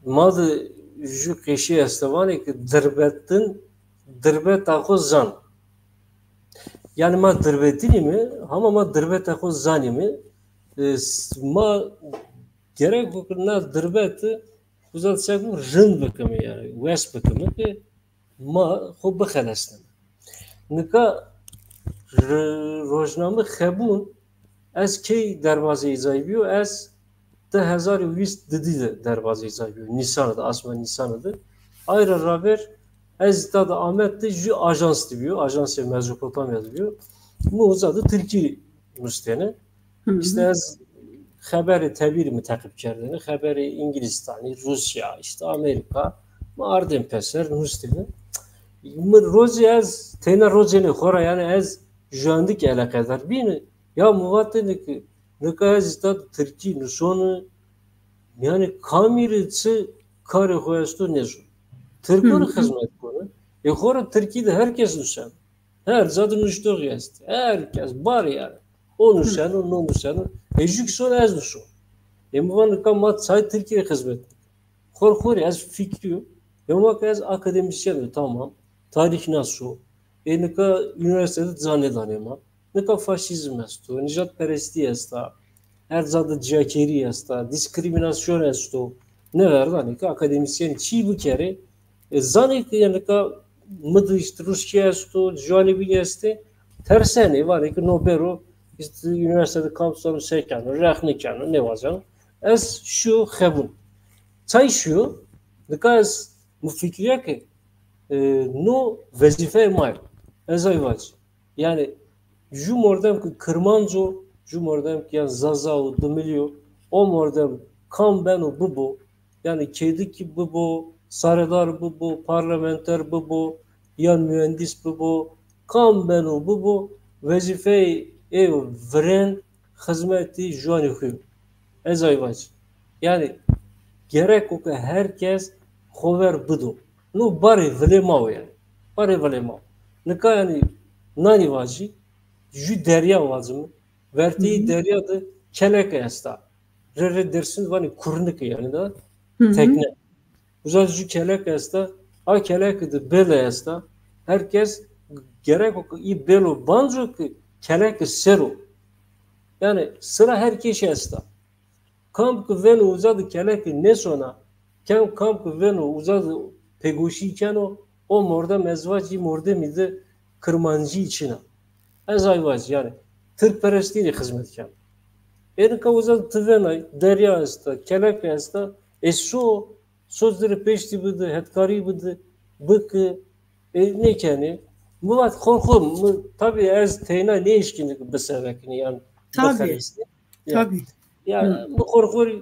ma de ju qeşî esta, vanê ke dirbetin, dirbeta xo zan. Yanî ma dirbetinîme, hama ma dirbeta xo zanîme. E, s-, ma gerek o ke na dirbeti uza de se go rind bikime, yanî wes bikime ke ma xo bixelesnime. Nika ri-, rojname Xebûn, ez key derbazê îzayî bîyo? Ez di hezar û vîst didî de derbazê îzayî bîyo. Nîsan de, asma Nîsan de. Ay ra raver ez îta de Amed de ju ajans de bîyo, Ajansê Mezopotamya de bîyo. Mi uza de tirkî nustêne. Hı hı. Îşte ez xeberê tebîrî mi teqîb kerdêne, xeberê Îngilîstanî, Rûsya, îşte Amerîka, mi ardên peser nustêne. Mi rocê ez teyna rocênê xo ra, yanî ez juyan de kî eleqedar bîne. Ya mi vatêne ke nika ez îta de tirkî nusone, yanî kamî rê çi karê xo esto nêzon. Tirko rê xizmet kone. Ê xo ra tirkî de her kes nuseno. Her ca de nuştoxî estê. Her kes barê yanî. O nuseno, no nuseno. Ê jû kî sono, ez nuson. Ê mi va nika ma çay tirkî rê xizmet. Xor xo rê ez fikrîyo. Ê ma ke ez akademîsyen o, tamam. Tarîxnas o. Ê nika unîversîte de ca nêdanê ma. Nika faşîzm esto, nîjadperestî esta, her ca de cîyakerî esta, dîskrîmînasyon esto. Nêverdanê ke akademîsyenî çî bikerê, e, zanê ke ya nika mi de îşte rûskî esto, ciwanê bînî estê, tersenê, vanê ke no bero, îşte unîversîte de kamp zano se keno, rexne keno, nêwazeno. Ez şîyo Xebûn. Çay şîyo, nika ez mi fikrîya ke, e, no wezîfeyê ma yo. Ez ay vacî. Yanî, ju mordem ke kirmanc o, ju mordem ke yan zaza û dimilî yo, o mordem kam beno bibo, yanî kêdikî bibo, saredar bibo, parlamenter bibo, yan muhendîs bibo, kam beno bibo, wezîfeyê ê virên xizmetî juanê xo yo. Ez ay vacî. Yanî, gerek o ke her kes xo ver bido. No barê vilê ma o yanî. Barê vilê ma o. Nika yanî nanî vacî, ju derya vacime. Verteyê derya de keleke esta. Rê rê Dêrsim vanê kurnike yanî da. Tekne. Uza de ju keleke esta. A keleke de bêle esta. Her kes gerek o ke î bêlo banco ke keleke ser o. Yanî sira her kesî esta. Kam ke vêno uza de keleke nêsona, kam, kam ke vêno uza de pêgoşî keno, o mordem ez vacî mordemî de kirmancî çin a. Ez ay vacî, yanî tirkperestî rê xizmet keno. Ê nika uza de ti vênay, derya esta, keleke esta, ê so, so ci rê peştî bide, hetkarî bide, bike, ê nêkenê. Mi vat xor xo, mi, tabî ez teyna nêeşkîne ke bisevekinî, yan bixelesnî. Ya. Tabî. Ya, mi xor xo rê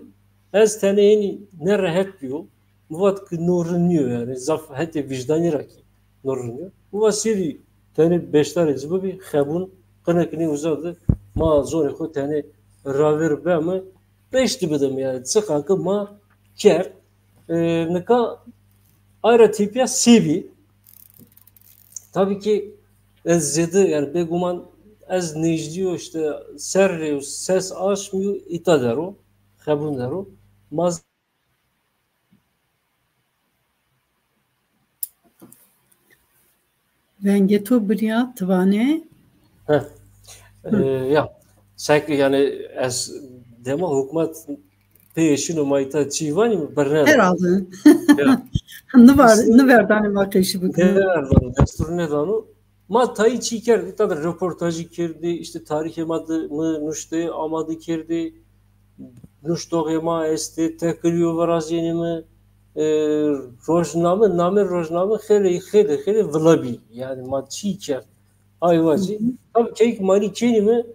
ez tenê hênî nerehet bîyo. Mi vat ke no rind nîyo yanî. Zaf hetê vîjdanî ra kî no rind nîyo. Mi vat sêrî tenê beşdarê ci bibî, Xebûn, qinekî nê uza de ma zonê xo tenê ravêr beme, peştî bideme yanî. Çiqa ke ma kerd, e, nika ay ra tepîya sê bî. Tabî kî ez zêde, yanî bêguman ez nêjdîyo îşte serrê û ses aşmî yo îta der o, Xebûn der o. Ma Vengê to birîya, ti vanê? Heh. Hı. E, ya, sek, yanî ez dema hukmat pê şino ma îta çî vanîme, birneda. Herhalde. Ya. Niver-, nêverdanê ma qeşî bikîme. Nêverdano, destur nêdano. Ma tayî çî kerd, îta de reportajî kerdî, îşte tarîxê ma de mi nuştê, amade kerdî, nuştoxê ma estê, tekilîyo virazînîme, e, rojname, namê rojname xeylê, xeylê, xeylê vila bî. Yanî ma çî kerd. Ay vacî. Hı hı. Tabî keyk ma nî kenîme,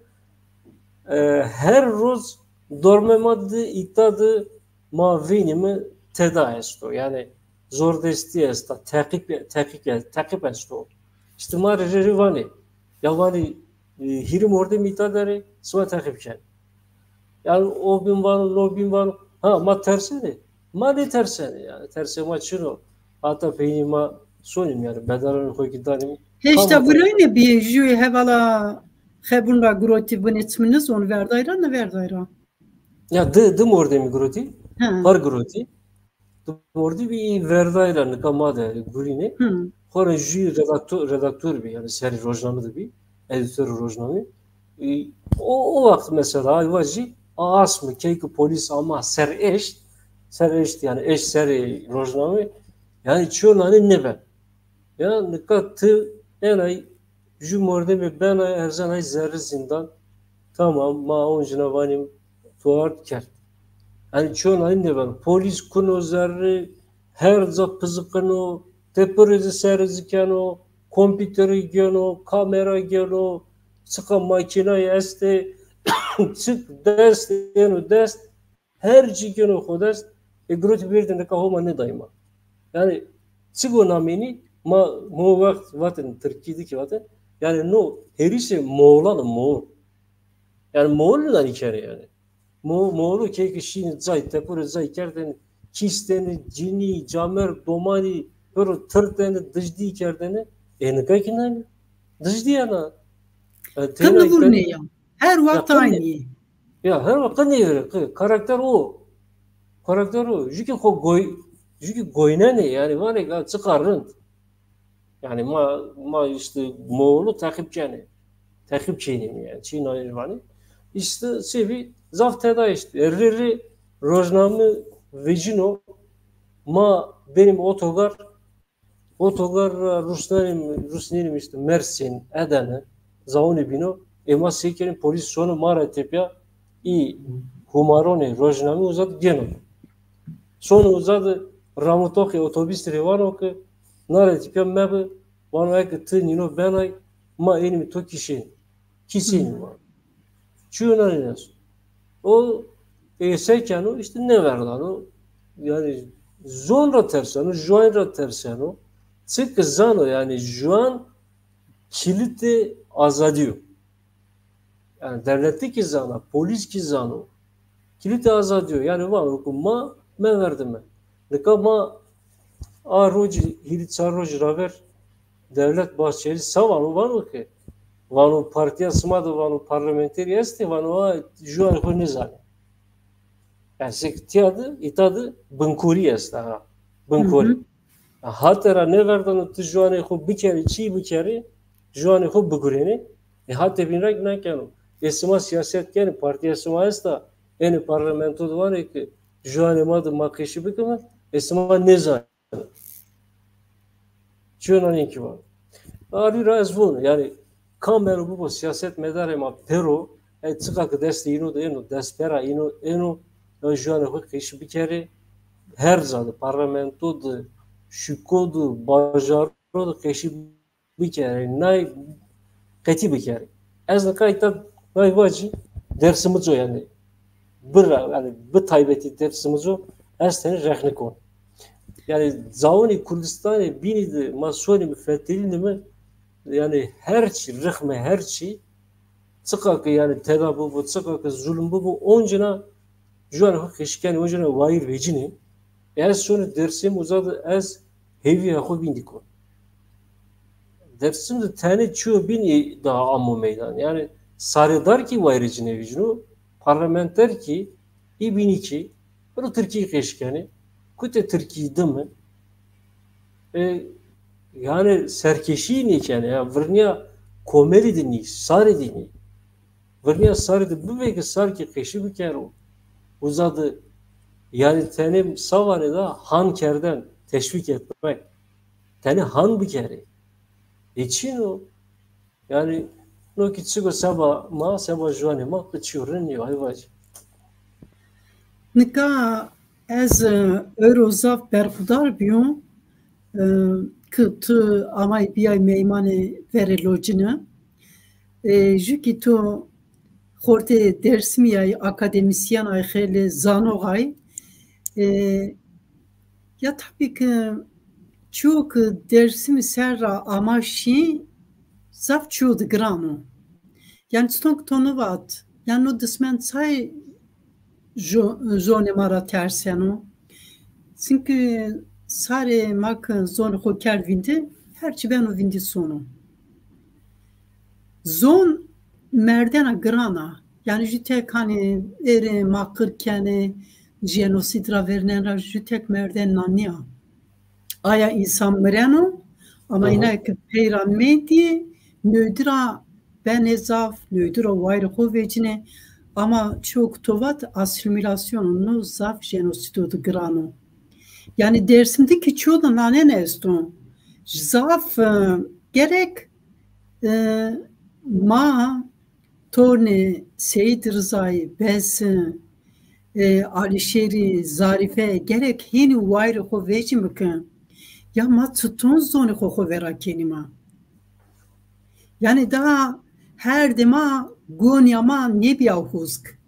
e, her roz dormê ma de, îta de ma vînîme teda esto. Yanî zordestî esta, teqîp, teqîp, teqîp esto. Sima rê rê rê vanê. Ya vanê, e, hîrê mordemî îta der ê, sima teqîb kenê. Yanî o bîn vano, no bîn vano. Ha, ma tersenê. Ma nêtersenê yanî. Tersê ma çin o. Hata peynî ma sonîm yanî. Bedelanê xo kî danîm. Hêşta viraynê bî jû hevala xebun ra girotî binê çiminiz on verday ra, nêverday ra? Ya di, di mordemî girotî, par girotî. Di mordemî verday ra nika ma de gurînê. Xora jû redaktor, redaktor bî, yanî serê rojname de bî, edîtorê rojname. E, o, o wext mesela ay vajî, a asmi key ki polîs ama ser eşt, ser eşt yanî eşt serê rojname, yanî çiyo nanî nêben. Ya nika ti enay jû mordemê benay erzenay zerrê zîndan. Tamam, ma oncîna vanîm tu ard kerd. Yanî çiyo nanî nêbeno. Polîs kuno zerrê, her ca piziqino, tepurê zî serê zî keno, kompîterî geno, kamera geno, çiqa makînayî estê, çik dest êno dest, her çî gêno xo dest, e, girotî berdê nika Homa nêdayê ma. Yanî çik o namênî, ma, ma o wext vatên, tirkî de kî vatên, yanî no hêrişê Moğolan o, Moğol. Yanî Moğol nanî kenê yanî. Mo-, Moğolo key ki şînî cay, tepurê cay kerdêne, kîstêne, cinî, camêrd, domanî, pêro tirtêne, dijdî kerdêne. E, nika kî nanî. Dijdî yena. E, teyna vurnê ya. Her wext aynî. Ya, her wext qe nêvire, qe. Karakter o. Karakter o. Jû ki xo goy-, jû ki goynenê, yanî vanê, "Ya, çiqa rind." Yanî ma, ma îşte Moğolu teqîb kenê. Teqîb kenîme yanî. Çî nayê vanî. Îşte sêbî zaf teda îşte. Rê rê rojname vecîno. Ma benîme otogar, Otogar ra rusnenîm, rusnenîm îşte Mersîn, Edene, zaunî bîno. Ê ma sey kenî, polîs sono ma ra tepya, î humaronê rojname uza de gêno. Sono uza de ramutoxê otobîs rê vano ke na ra tepya mebi, vano eke ti nîno benay, ma ênîme to kîşên. Kîsênî ma. Çiyo nanî esto. O, e, se keno, îşte nêverdano. Yanî zon ra terseno, juan ra terseno. Çike zano, yanî juan kilîtê azadî yo. Yanî dewlet kî zana, polîs kî zano. Kilîtê azadî yo. Yanî vano ke ma meverdime. Nika ma a rocî, hîrê çar rocî raver Devlet Bahçeli se vano, vano ke, vano partîya sima de, vano, parlamenterî estê, vano, a juanê xo nêzanê. Yanî seke tîya de, îta de binkorî esta ha. Binkorî. Hate ra nêverdano ti juanê xo bikerê, çî bikerê, juanê xo bigurênê. E, hate bîn ra kî nakeno. E, sima sîyaset kenê, partîya sima esta, ênê parlamento de vanê ke juanê ma de ma qeşî bikime, e, sima nêzanê. Çiyo nanî kî vano. Alî ra ez vûn, yanî kam eno bibo sîyasetmedarê ma pêro, e, çiqa ke destê îno de êno, dest pera îno êno, ya juanê xo qeşî bikerê, her ca de, parlamento de, şuko de, bajaro de qeşî bikerê, nay qetî bikerê. Ez nika îta nay vacî, Dêrsimij o yanî. Bira, yanî bi taybetî Dêrsimij o, ez tenê rexne kon. Yanî caunê Kurdistanê bînî de ma sonîme fetelînîme, yanî her çî, rixmê her çî, çiqa ke yanî teda bibo, çiqa ke zulm bibo, oncîna juanê xo qeşî kenê, oncîna wayîr vecînê. Ez şonê Dêrsim, uza de ez hêvîya xo vîndî kon. Dêrsim de tenê çiyo bînî daha amo meydan. Yanî sarêdar kî wayîrê ci nêvecîno, parlamenter kî, î bînî kî, pêro tirkî qeşî kenê. Kutê tirkî dime. E, yanî serkêşî nêkenê, ya virnîya komelî de nî, sarê de nî. Virnîya sarê de bibê ke sar kî qeşî bikero. Uza de, yanî tenê sa vanê da han kerden, teşvîk etmek. Tenê han bikerê. E, çin o. Yanî no kî çigo seba ma, seba juanê ma, qe çiyo rind nîyo, ay vacî. Nika ez, e, ewro zaf berxudar bîyo, e, ke tu amay bîyay meymanê verê locine. E, jû kî tu xortê Dêrsimî yay, akademîsyen ay, xeylê zanox ay. E, ya tabî ke çiyo ke Dêrsimî ser ra ama şî, zaf çîyo de giran o. Yanî çiton ke to nivat, yanî no dismen çay jo-, zonê ma ra terseno. Çimkî sarê ma ke zonê xo kerd vîndî, her çî beno vîndî sono. Zon merdena giran a. Yanî jû tek hanî êrê ma qir kenê, jenosîd ra vêrnen ra jû tek merden na nîya. Aya însan mireno, ama îna ke pey ra mendî, newdî ra benê zaf, newdî ra wayirê xo vecînê. Ama çîyo ke to vat asîmîlasyon o, no zaf jenosîdo de giran o. Yanî Dêrsim de kî çîyo de nanên esto. Zaf, e, gerek, e, ma tornê Seyîd Rizayî, Besi, e, Alîşêrî, Zarîfe gerek hênî wayirê xo vecîme ke ya ma çiton zonê xo xo vera kenîme. Yanî daha herdê ma gonîya ma nêbîya huzk.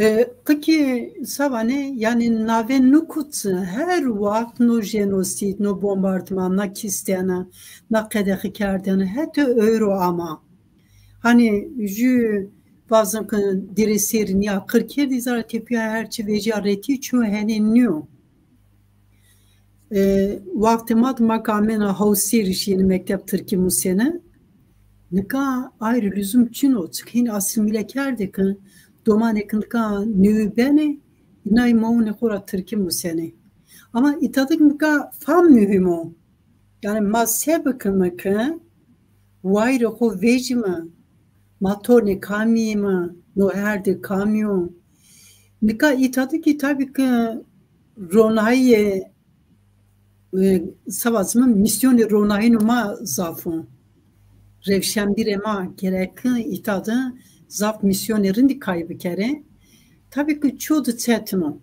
E, qikî se vanê, yanî navê niko çi, her waxt no jenosîd, no bombardman, na kîstene, na qedexekerdene, hetê ewro ama. Hanî jû vazin ke dîrê sêrî nîya qir kerdî, zara tepîya her çî vecîya retî çîyo henî nîyo. E, wextê ma de ma ke amêna Hawsêrî şîyêne mekteb tirkî musêne, nika ayrı lüzum çin o. Çik hîn asîmîle kerdê ke domanê ke nika newî benê, inay mawunê xo ra tirkî musenê. Ama îta de nika fam muhîm o. Yanî ma se bikime ke wayirê xo vecîme, ma tornê kamî yîme, no herdê kamî yo. Nika îta de kî tabî ke ronahîyê, e, se vacime, mîsyonê ronahînû ma zaf o. Rewşenbîrê ma gereke îta de zaf mîsyonê rindî kay bikerê. Tabî ke çîyo de çetin o.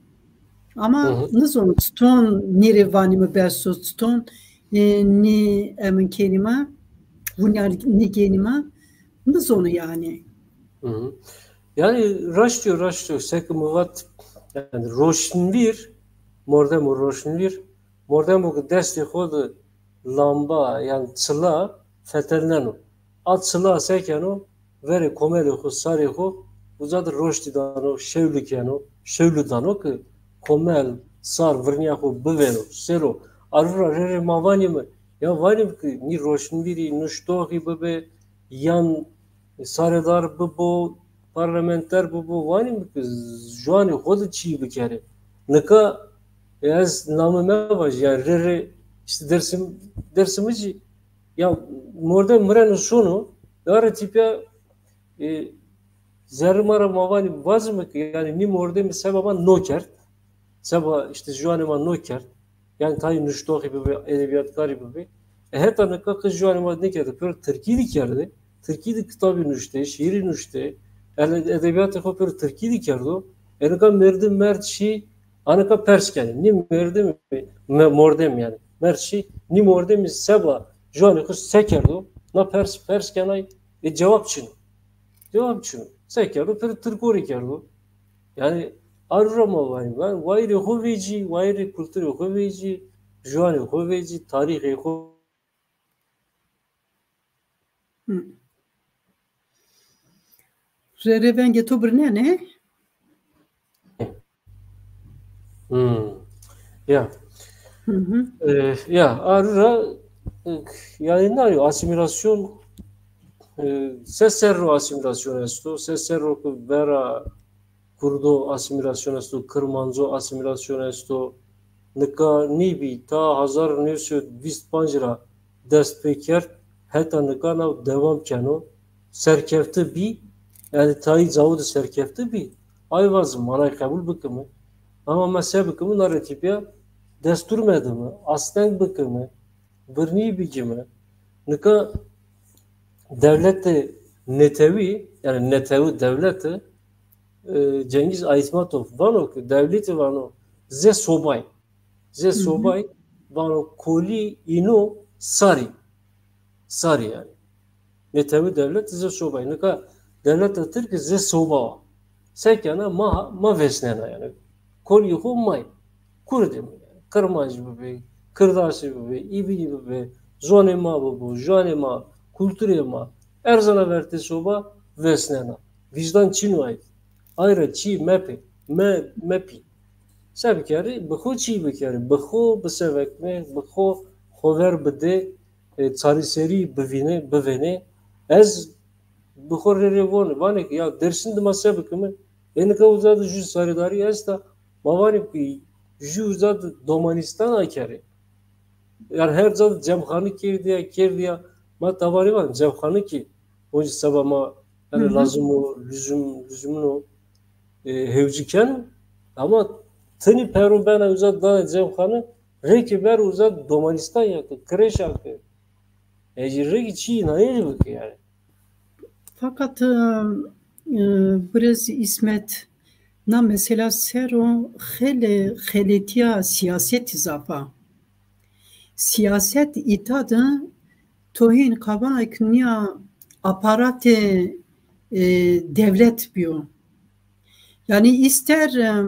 Ama nizono çiton nî rê vanîme bes o, çiton, e, nî emin kenîme, vûnyar nî genîme, nizono yanî. Hı hı. Yanî raşt o, raşt o. Seke mi vat, yanî roşnvîr, mordemo roşnvîr, mordemo ke destê xo de lamba, yanî çila fetelneno. A çila se keno, verê komelê xo, sarê xo, uca de roştî dano, şewlî keno, şewlî dano ke komel, sar virnîya xo bivêno. Sero, arvura rê rê ma vanîme, ya vanîme ke nî roşnvîrî, nuştoxî bibe, yan saredar bibo, parlamenter bibo, vanîme ke ziwanê xo de çî bikerê. Nika, e, ez name mevaj, yanî rê rê îşte Dersim, Dersimijî, ya mordem mireno sono, ya rê tîpya, e, zerrê ma ra ma vanî vazime ke, yanî nî mordemî seba ma no kerd, seba îşte ziwanê ma no kerd. Yanî tayê nuştoxî bibe, edebîyatkarî bibe. E, heta nika qij ziwanê ma nêkerde, pêro tirkî de kerde. Tirkî de kitabî nuşte, şîîrî nuşte, ele-, edebîyatê xo pêro tirkî de kerdo. E, nika merdim merd şî, a nika pers kenê. Nî merdim, me-, mordem yanî. Merd şî, nî mordemî seba ziwanê xo se kerdo? Na pers, pers kenay, e, cewab çin o. Cewab çin o. Se kerdo? Pêro tirkorî kerdo. Yanî, arvura ma vanî, van, wayirê xo vecî, wayirê kulturê xo vecî, ziwanê xo vecî, tarîxê xo. Hı. Rê rê vengê to birnenê? Hmm. Ya. Hı hı. E, ya, arvura, e, yanî na yo, asîmîlasyon, e, se serro asîmîlasyon esto, se serro ke vera Kurdo asîmîlasyon esto, Kirmanco asîmîlasyon esto. Nika nîbî, ta hezar new sey vîst panc ra dest pê kerd, heta nika na dewam keno. Serkefte bî, yanî tayî cawo de serkefte bî. Ay vazim, ma nay qebul bikime. Ama ma se bikime, na rê tîpya destûr medime, asteng bikime, birnî bigime. Nika dewlete netewî, yanî netewi dewlete, e, Cengiz Aytmatov vano ke dewlete vano zê sobay. Zê sobay vano kolî îno sarî. Sarî yanî. Netewî dewlet zê sobay. Nika dewleta tirke zê soba wa. Se kena ma, ma vesnena yanî. Kolî xo may. Kurdî mi yanî. Kirmanc bibe, Kirdaşî bibe, Îbînî bibe, Zonê ma bibo, juanê ma, kulturê ma erzena vertê soba, vesnena. Vîjdan çin o ay. Ay ra çî mepê, me, mepî. Se bikerî? Bi xo çî bikerî? Bi xo biseveknê, bi xo xover bidê, e, çareserî bivînê, bivênê. Ez bi xo rê rê vonê, vanê ke ya Dêrsim de ma se bikime? Ê nika uza de jû sarêdarî esta, ma vanê ke jû uza de domanîstan akerê. Yanî her ca de cemxane kerdîya, kerdîya. Ma tawanî van cemxane kî oncî seba ma, yanî, lazim o, luzum, luzumino, e, hewcî keno. Ama tenî pero bena uza de danê cemxane, rê kî bero uza de domanîstan ya ke, kreşa ke. Ecî rê kî çîyê naye bike yanî. Fakat, e, e, birêz İsmet, na mesela ser o xeylê xeletîya siyasetî zaf a. Siyaset îta de tohîn kabanayk nîya aparatê, e, dewlet bîyo. Yanî îster, e,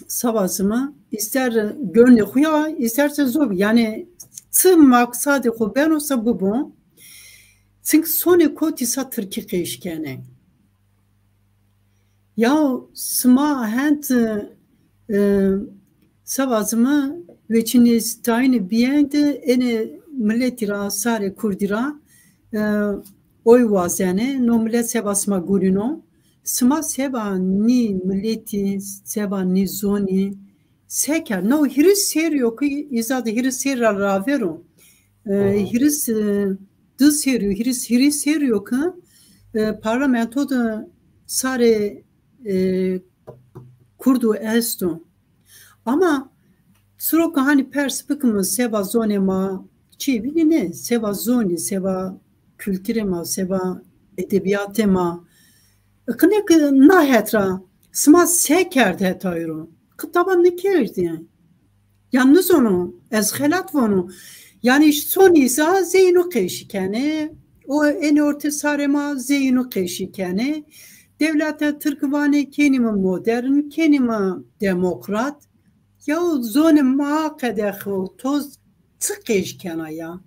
seba zima, îster gönlê xo ya, îsterse zobî. Yanî çi maksadê xo beno se bibo. Çimkî sonê kotî sa tirkî qeş kenê. Ya sima hend, e, seba zima weçînî tayînê bîyeng de ênê miletî ra, sarê kurdî ra, e, oy wazenê. No milet seba sima gurîno. Sima seba nî miletî, seba nî zonî se kerd? No hîris serrî yo ke, îza de hîris serrî ra ravêr o. E, hîris, e, di serrî yo, hîris, hîris serrî yo ke, e, parlamento de sarê, e, kurdo esto. Ama siro ke hanî pers bikime seba zonê ma çî bînî nê, seba zonî, seba kulturê ma, seba edebîyatê ma. Qine ke na het ra sima se kerd heta êro? Qe tawa nêkerdî. Ya nêzono, ez xelat vono. Yanî sonî îza zê îno qeşî kenê. O ênê ortê sarê ma zê îno qeşî kenê. Dewlete tirk vanê kenîme modern, kenîme demokrat. Ya zonê ma qedex o, toz çi qeş kena ya?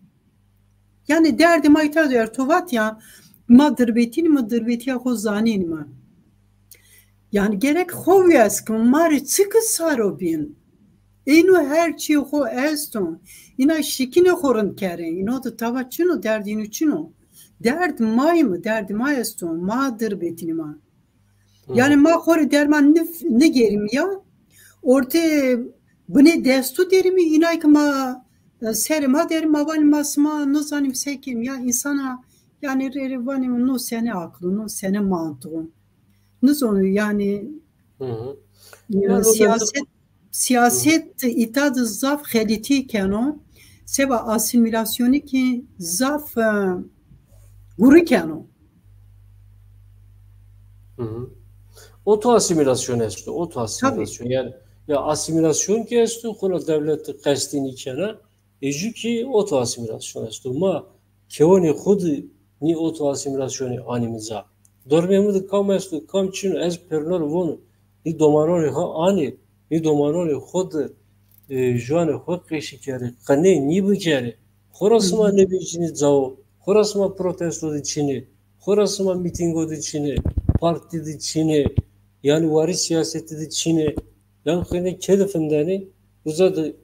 Yanî derdê ma îta de erto vat ya, ma dirbetînîme, dirbetîya xo zanînîme. Yanî gerek xo wîyaz kime, ma rê çi ke sar o bîn. Îno her çî xo esto. Îna şikînê xo rind kerê. Îno de tawa çin o, derdê îno çin o. Derd ma yîme, derdê ma esto. Ma dirbetînîme. Yanî ma xo rê derman nif-, nêgerîme ya. Ortê binê desto derîme, înay ke ma, e, serê ma derîme, ma vanîme ma sima nêzanîme se keme ya, însana, yanî rê rê vanîme no sene aqil o, no sene mantiq o. Nêzono yanî, e, siyaset, siyaset îta de zaf xeletî keno. Seba asîmîlasyonî kî zaf, e, gurî keno. Oto asîmîlasyon esto, oto asîmîlasyon. Yanî ya asîmîlasyon kî esto, xora dewlete qestî nîkena, ê jû kî oto asîmîlasyon esto. Ma kewonê xo de nî oto asîmîlasyonî anîme ca. Dormê mi de kam esto, kam çin o, ez pêrune ra vono. Nî domanonê xo anê, nî domanonê xo de, e, juanê xo qeşî kerê, qinê nî bikerê. Xora sima nêvecînê cao, xora sima protesto de çinê, xora sima mîtîngo de çinê, partî de çinê, yanî warî sîyasetî de çinê. Yanî xo nê kê de findenê, uza de,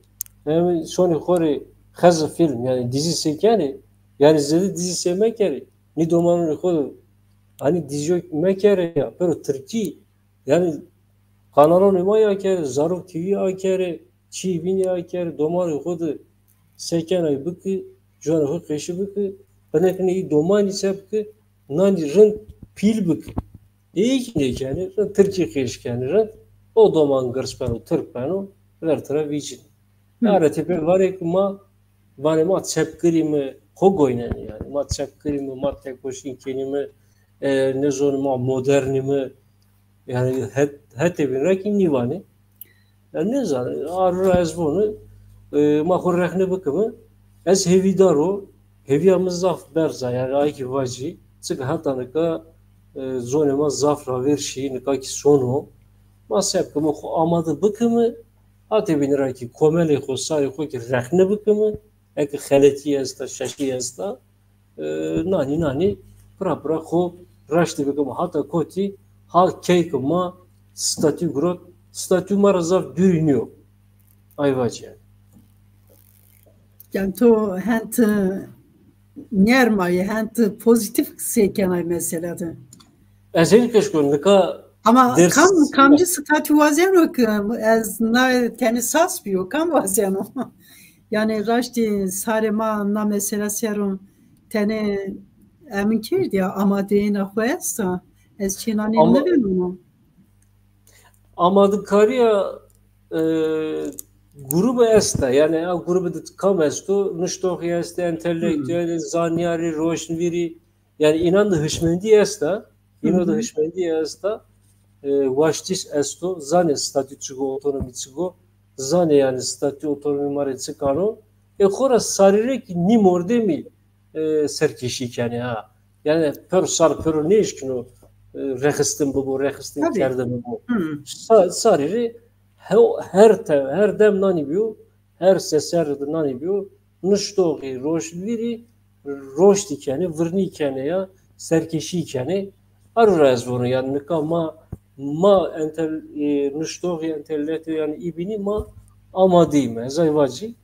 yanî sonê xo rê xeze fîlm, yanî dîzî sekenê, yanî zêde dîzî sêmekerê, nî domanonê xo de, hanî dîzîyo mekerê ya, pêro tirkî, yanî kanalonê ma ya kerê, Zarok T V akerê, çî bînî akerê, domanê xo de sekenay bike, juanê xo qeşî bike, qinekine î domanî se bike, nanî rind pîl bike. Ê kî nêkenê, rind tirkî qeş kenê rind. O doman girs beno, tirk beno, ver tira vîcînê. Yanî tepê vanê ke ma, vanê ma çepgirîme, xo goynenê yanî. Ma çepgirîme, ma tekoşîn kenîme, e, nêzonîme ma modernîme. Yanî het-, hetê bîn ra kî nîvanê. Ya nêzanê, a ro ra ez vonu, e, ma xo rexne bikime. Ez hêvîdar o, hêvîya mi zaf berz a, yanî ay kî vacî, çike heta nika, e, zonê ma zaf ravêr şî, nika kî sono. Ma se bikime, xo amade bikime, hetê bîne ra kî komelê xo, sarê xo kî rexne bikime. Eke xeletî esta, şaşî esta, e, nanî nanî pira pira xo raştî bikima. Hata kotî ha key ke ma statû girot, statû ma ra zaf dûrî nîyo. Ay vacî yanî. Yanî to hend nerm a, hend pozîtîf qisey kenay mesela de. Ez hênî keşko nika. Ama kam, kamcî statû wazeno ke ez na tenê sas bîyo, kam wazeno? Yanî raştî sarê ma na mesela ser o tenê emin kerdî ya, amadeyêna xo esta. Ez çînanê nivînûno. Amadîkarîya, e, grûbe esta. Yanî a grûbe de kam esto? Nuştoxî estê, entelektuelî, zanyarî, roşnvîrî. Yanî înan de hişmendî esta. Îno de hişmendî esta. E, waştîş esto. Zanê statû çik o, otonomî çik o. Zanê yanî statû, otonomî ma rê çik ano. E, xora sarî rê kî nî mordemî e, serkêşî kenê ha. Yanî per sar pero nêşkîno, e, rexistin bibo, rexistin kerde bibo. Sa-, sarî rê he-, her te-, her dem nanî bîyo, her seser de nanî bîyo, nuştoxî, roşnvîrî, roştî kenê, virnî kenê ya, serkêşî kenê. Aro ra ez vano, yanî nika ma, ma entel-, e, nuştoxî, entelektuel, yanî îbînî ma amadeyîme. Ez ay vacî,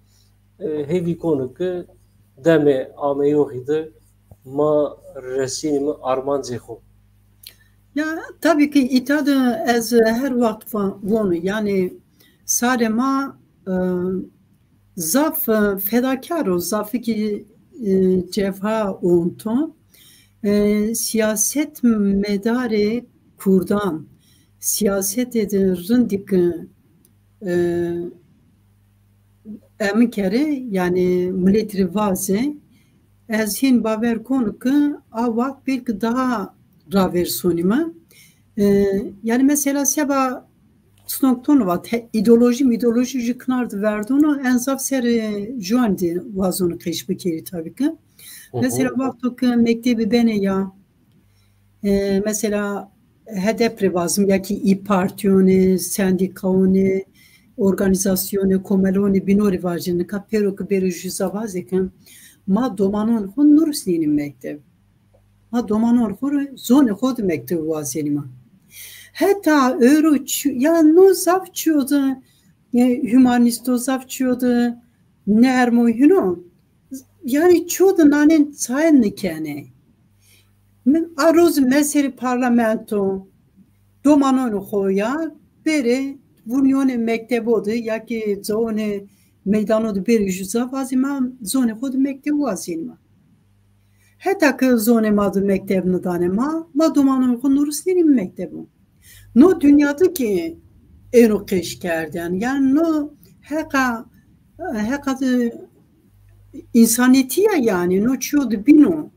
e, hêvî kono ke demê ameyoxî de ma resînîme armancê xo. Ya, tabî ki îta de ez her wext va-, vonu, yanî sarê ma, e, zaf, e, fedakar o, zafî ki, e, cefha onto. E, siyaset medarê kurdan, siyasetê de rindî ki, e, emin kerê, yanî miletî rê vazê, ez hîn bawer konu ki a wext belkî daha raver sonîme. E, yanî mesela seba çiton ke to vat, îdeolojî mîdeolojî jû kinar de verdono, en zaf serê, e, jûan de wazonu qeş bikerî tabî ki. Mesela wexto ke mektebî benê ya, e, mesela hedef rê vazim ya kî î partîyonê, sendîkayonê, organîzasyonê, komelonê bîno rê vajî, nika pêro ke bêrê jû za vazê ke ma domanonê xo nurusnînî mekteb. Ma domanonê xo rê zonê xo de mekteb wazenîme. Heta ewro çi-, ya no zaf çîyo de, e, humanîsto, zaf çîyo de nermo hîno. Yanî çîyo de nanên çaye nikenê. Mi-, a roz meserê parlamento, domanonê xo ya bêrê vurnîyonê mektebo de ya kî cawonê meydano de bêrê jû za vazê ma zonê xo de mekteb wazenîme. Heta ke zonê ma de mekteb nidanê ma, ma domanonê xo nurusnenîme mektebo. No dinya de kî êno qeş kerdene. Yanî no heqa, heqa de însanetî ya yanî, no çîyo de bîno.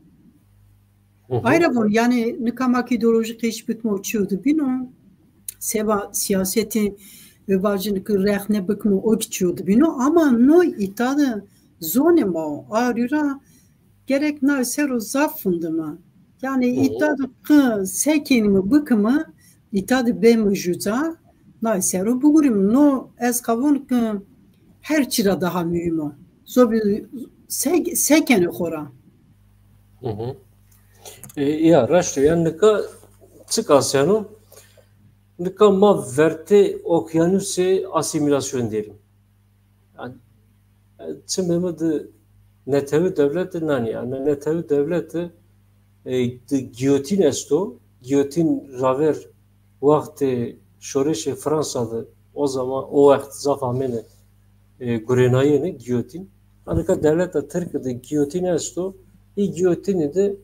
Ay ra von, yanî nika ma kî îdeolojî qeş bikimo çîyo de bîno. Seba siyasetî, e, vajin ki rexne bikimo o kî çîyo de bîno. Ama no îta de zonê ma o. A rî ra gerek na ser o zaf findime. Yanî îta de qi sekenîme bikime, îta de bême jû ca, na ser o bigurîme. No ez qavon ki her çî ra daha muhîm o. Zobî se-, sekenê xo ra. E, ya, raşt o. Yanî nika çik aseno? Nika ma vertê okyanusê asîmîlasyon derîm. Yanî, e, çimê mi de netewî dewlete nanî. Yanî netewî dewlete, e, de gîyotîn esto. Gîyotîn raver wextê şoreşê Fransa de, o zaman, o wext zaf amêne, e, gurênayene gîyotîn. Anika dewleta tirke de gîyotîn esto. Î gîyotînî de,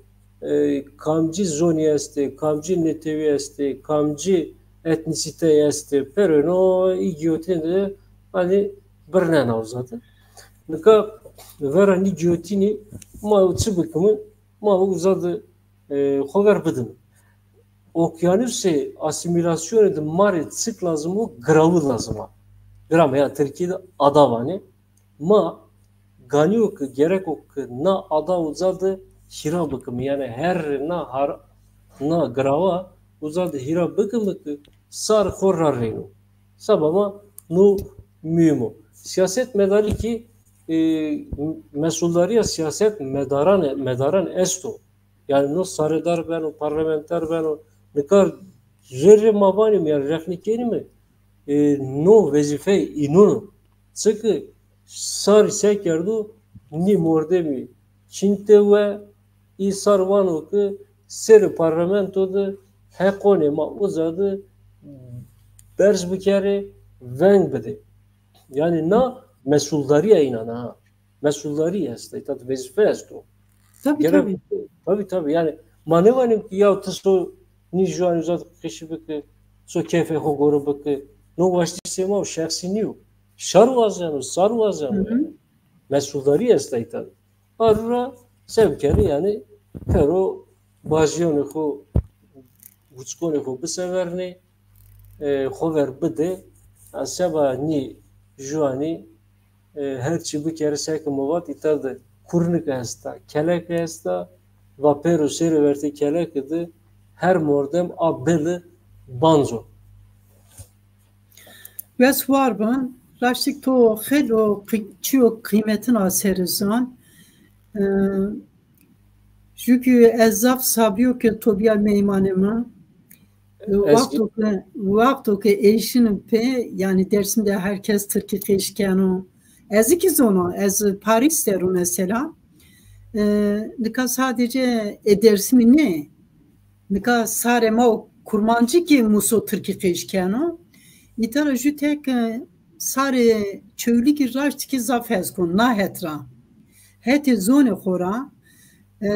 e, kamcî zonî estê, kamcî netewî estê, kamcî etnîsîteyî estê, pêro êno î gîyotînî de, hanî, birnena uza de. Nika vera nî gîyotînî ma çi bikime? Ma uza de, e, xo ver bidime. Okyanusê asîmîlasyonî de ma rê çik lazim o? Girawî lazim a. Girawî, ya tirkî de ada vanê. Ma ganî yo ke gerek o ke na ada uza de hîra bikime. Yanî herrê na har-, na girawa uza de hîra bikime ke sar xo ra rêno. Seba ma no muhîm o. Siyasetmedarî kî e, mesuldarîya siyaset medaran, medaran esto. Yanî no saredar beno, parlamenter beno, nika rê rê ma vanîm, yanî rexnî kenîme, e, no wezîfeyê înon o. Çike sarî se kerdo, nî mordemî çînte we, î sar vano ke serê parlamento de heqonê ma uza de berz bikerê, veng bidê. Yanî na mesuldarîya înan a ha. Mesuldarî esta, îta de wezîfe esto. Tabî, tabî. Tabî, tabî. Yanî ma nêvanîm ke ya ti so nî juanî uza de qeşî bike, so keyfê xo gore bike. No waştişê ma o, şexsî nîyo. Şar wazeno, sar wazeno yanî. Mesuldarî esta îta de. Arû ra se bikerê yanî, pêro bajîyonê xo, guçikonê xo bisevernê, e, xo ver bidê. A seba nî juanî, e, her çî bikerê, seke mi vat, îta de kurnik esta, kelek esta, va pêro serê wertê keleke de her mordem a beli banco. Wes war bi. Raştik to xelo qi-, çîyo qîmetin a serê zan. E, Jûkî ez zaf sabîyo ke to bîya meymanê mi. Wexto ke, wexto ke eşînim pê, yanî Dêrsim de her kes tirkî qeşî keno. Ez kî zono, ez Parîs der o mesela. E, nika sadece ê Dêrsimî nê. Nika sarê ma o kurmancî kî muso tirkî qeşî keno. Îta ra jû tek, e, sarê Çewlîgî raştikî zaf hes kon, na het ra. Hetê zonê xo ra, e,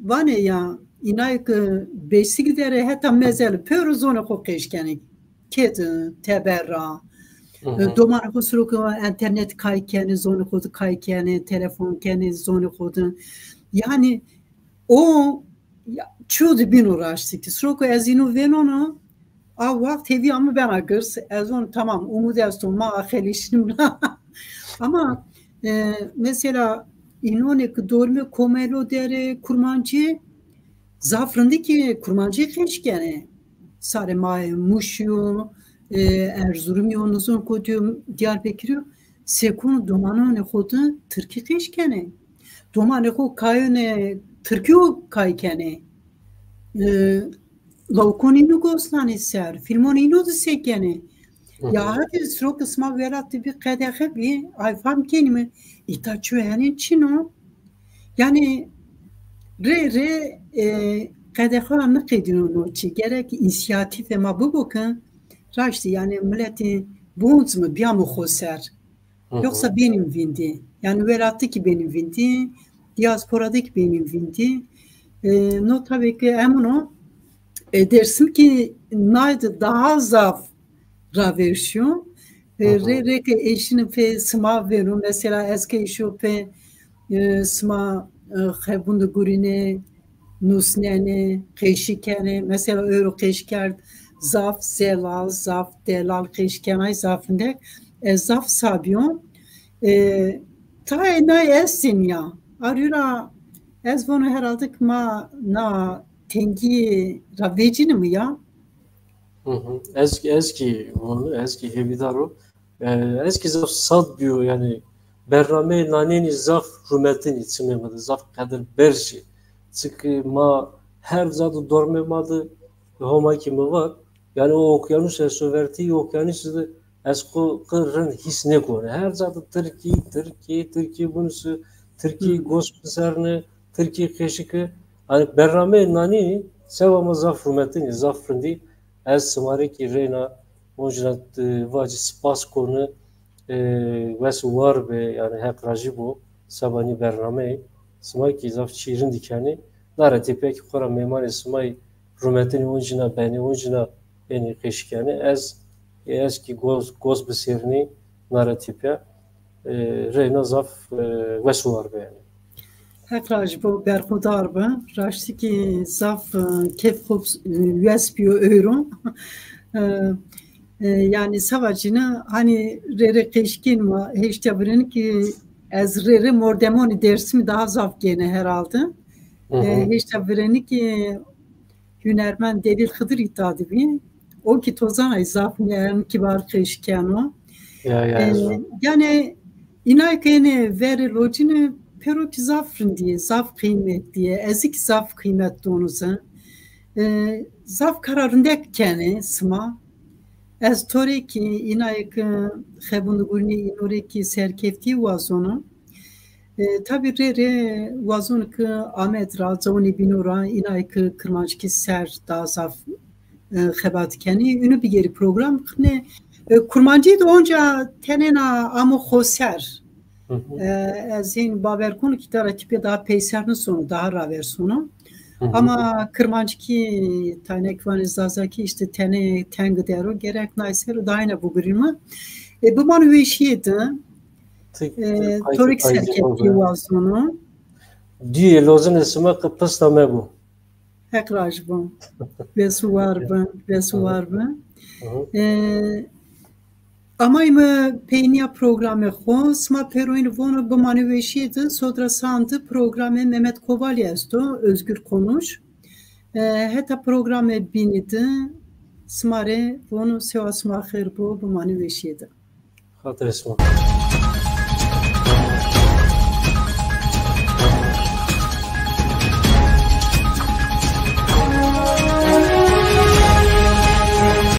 vanê ya, înayê ke Bêstigî der ê heta Mezelî pêro zonê xo qeşî kenê. Kê de, teber ra. E, domanê xo siro ke enternet kay kenê, zonê xo de kay kenê, telefon kenê zonê xo de. Yanî o, ya, çîyo de bîno raştikî. Siro ke ez îno vênono, a wext hêvîya mi bena girs. Ez von tamam, umûd esto, ma axelîşînim ra. Ama, e, mesela, înonê ke dormê komelo der ê kurmancî, zaf rindî kî kurmancî qeşî kenê. Sarê ma yê Mûşî yo, e, Erzurumî yo, nizon kotî yo, Diyarbekirî yo. Sêkon domanonê xo de tirkî qeşî kenê. Domanê xo kayonê tirkî yo kay kenê. E, lawikon îno gos danê ser, fîlmon îno de sekenê. Ya hetê siro ke sima welat de bî, qedexe bî, ay fam kenîme, îta çîyo henên çin o. Yanî rê rê, e, qedexe ra niqedîno no çî. Gerek însîyatîfê ma bibo ke raştî, yanî miletê bonc mi bîyamo xo ser. Yoxsa bênîm vîndî. Yanî welat de kî bênîm vîndî, diaspora de kî bênîm vîndî. E, no tabî ke emin o, e, Dêrsim kî nay de daha zaf ravêr şîyo. E, rê rê ke eşînim pê sima vêno. Mesela ez ke eşîyo pê, e, sima, e, xebun de gurînê, nusnenê, qeşî kenê. Mesela ewro qeşî kerd, zaf zelal, zaf delal qeşî kenay, zaf vindek. Ez zaf sabîyon. E, tayê nay estên ya. Arî ra ez vono herhalde ke ma na tengî ra vecînîme ya. Hı hı. Ez, ez kî, ez kî hêvîdar o. E, ez kî zaf sad bîyo, yanî bernameyê nanênî zaf rûmetinî çimê mi de, zaf qedir berz î. Çike ma her ca de dormê ma de, Homa kî mi vat, yanî o okyanus esto vertê, okyanusî de ez xo qe rind hîs nêkone. Her ca de tirkî, tirkî, tirkî binusî, tirkî gos biserne, tirkî qeşî ke. Yanî bernameyê nanî seba ma zaf rûmetinî, zaf rindî. Ez sima rê kî reyna oncîna, e, vacî, spas kone, e, wes û war be, yanî Heq rajî bo, seba nî bernameyê. Sima kî zaf çî rindî kenê. Na ra tepîya kî xora meymanê sima yî rûmetinî oncîna benê, oncîna ênî qeşî kenê. Ez, ez kî gos, gos bisêrinî na ra tepîya. E, reyna zaf, e, wes û war be yanî. Heq rajî bo, berxudar bi. Raştî kî zaf, e, keyf xo, e, wes bîyo ewro. E, e, yanî seba cîne, hanî rê rê qeşî kenîme, hêşta virênî kî ez rê rê mordemonî Dêrsimî daha zaf gêne herhalde. E, hêşta virênî kî hunermend Delîl Xidir îta de bî. O kî to zanay zaf nerm, kîbar qeşî keno. Ya, ya, e, yanî Îna ke ênê verê locîne, pêro kî zaf rindî yê, zaf qîmetlî yê, ez kî zaf qîmet dono ci. E, zaf kara rindek kenê sima. Ez to rê kî, îna ke xebun de gurînê, îno rê kî serkeftî wazono. E, tabî rê rê wazon ke Amed ra, cawanê bîno ra, îna ke kirmanckî ser daha zaf e, xebat kenî. Ünü bigêrî program. Qine, e, kurmancî de onca tenêna amo xo ser. E, ez hên bawer konu ki tara ki pê daha peyser nêsono, daha raver sono. Ama kirmanckî, taynek vanê zazakî, işte tenê teng der o, gerek nay ser o daha îna bugurîme. E, bimano weşîye de. E, to rê kî serkeftî wazono. Duyê lozinê sima qe pista mebo. Heq raj bo. Wes û war bi, wes û war bi. E, amayme peynîya programê xo, sima pêroyîn vono bimanê weşîye de, sodra san de programê Mehmet Kovalî esto, Özgür Konuş. E, heta programê bînî de sima rê vono sewa sima xêr bo, bimanê weşîye de. Xatirê sima.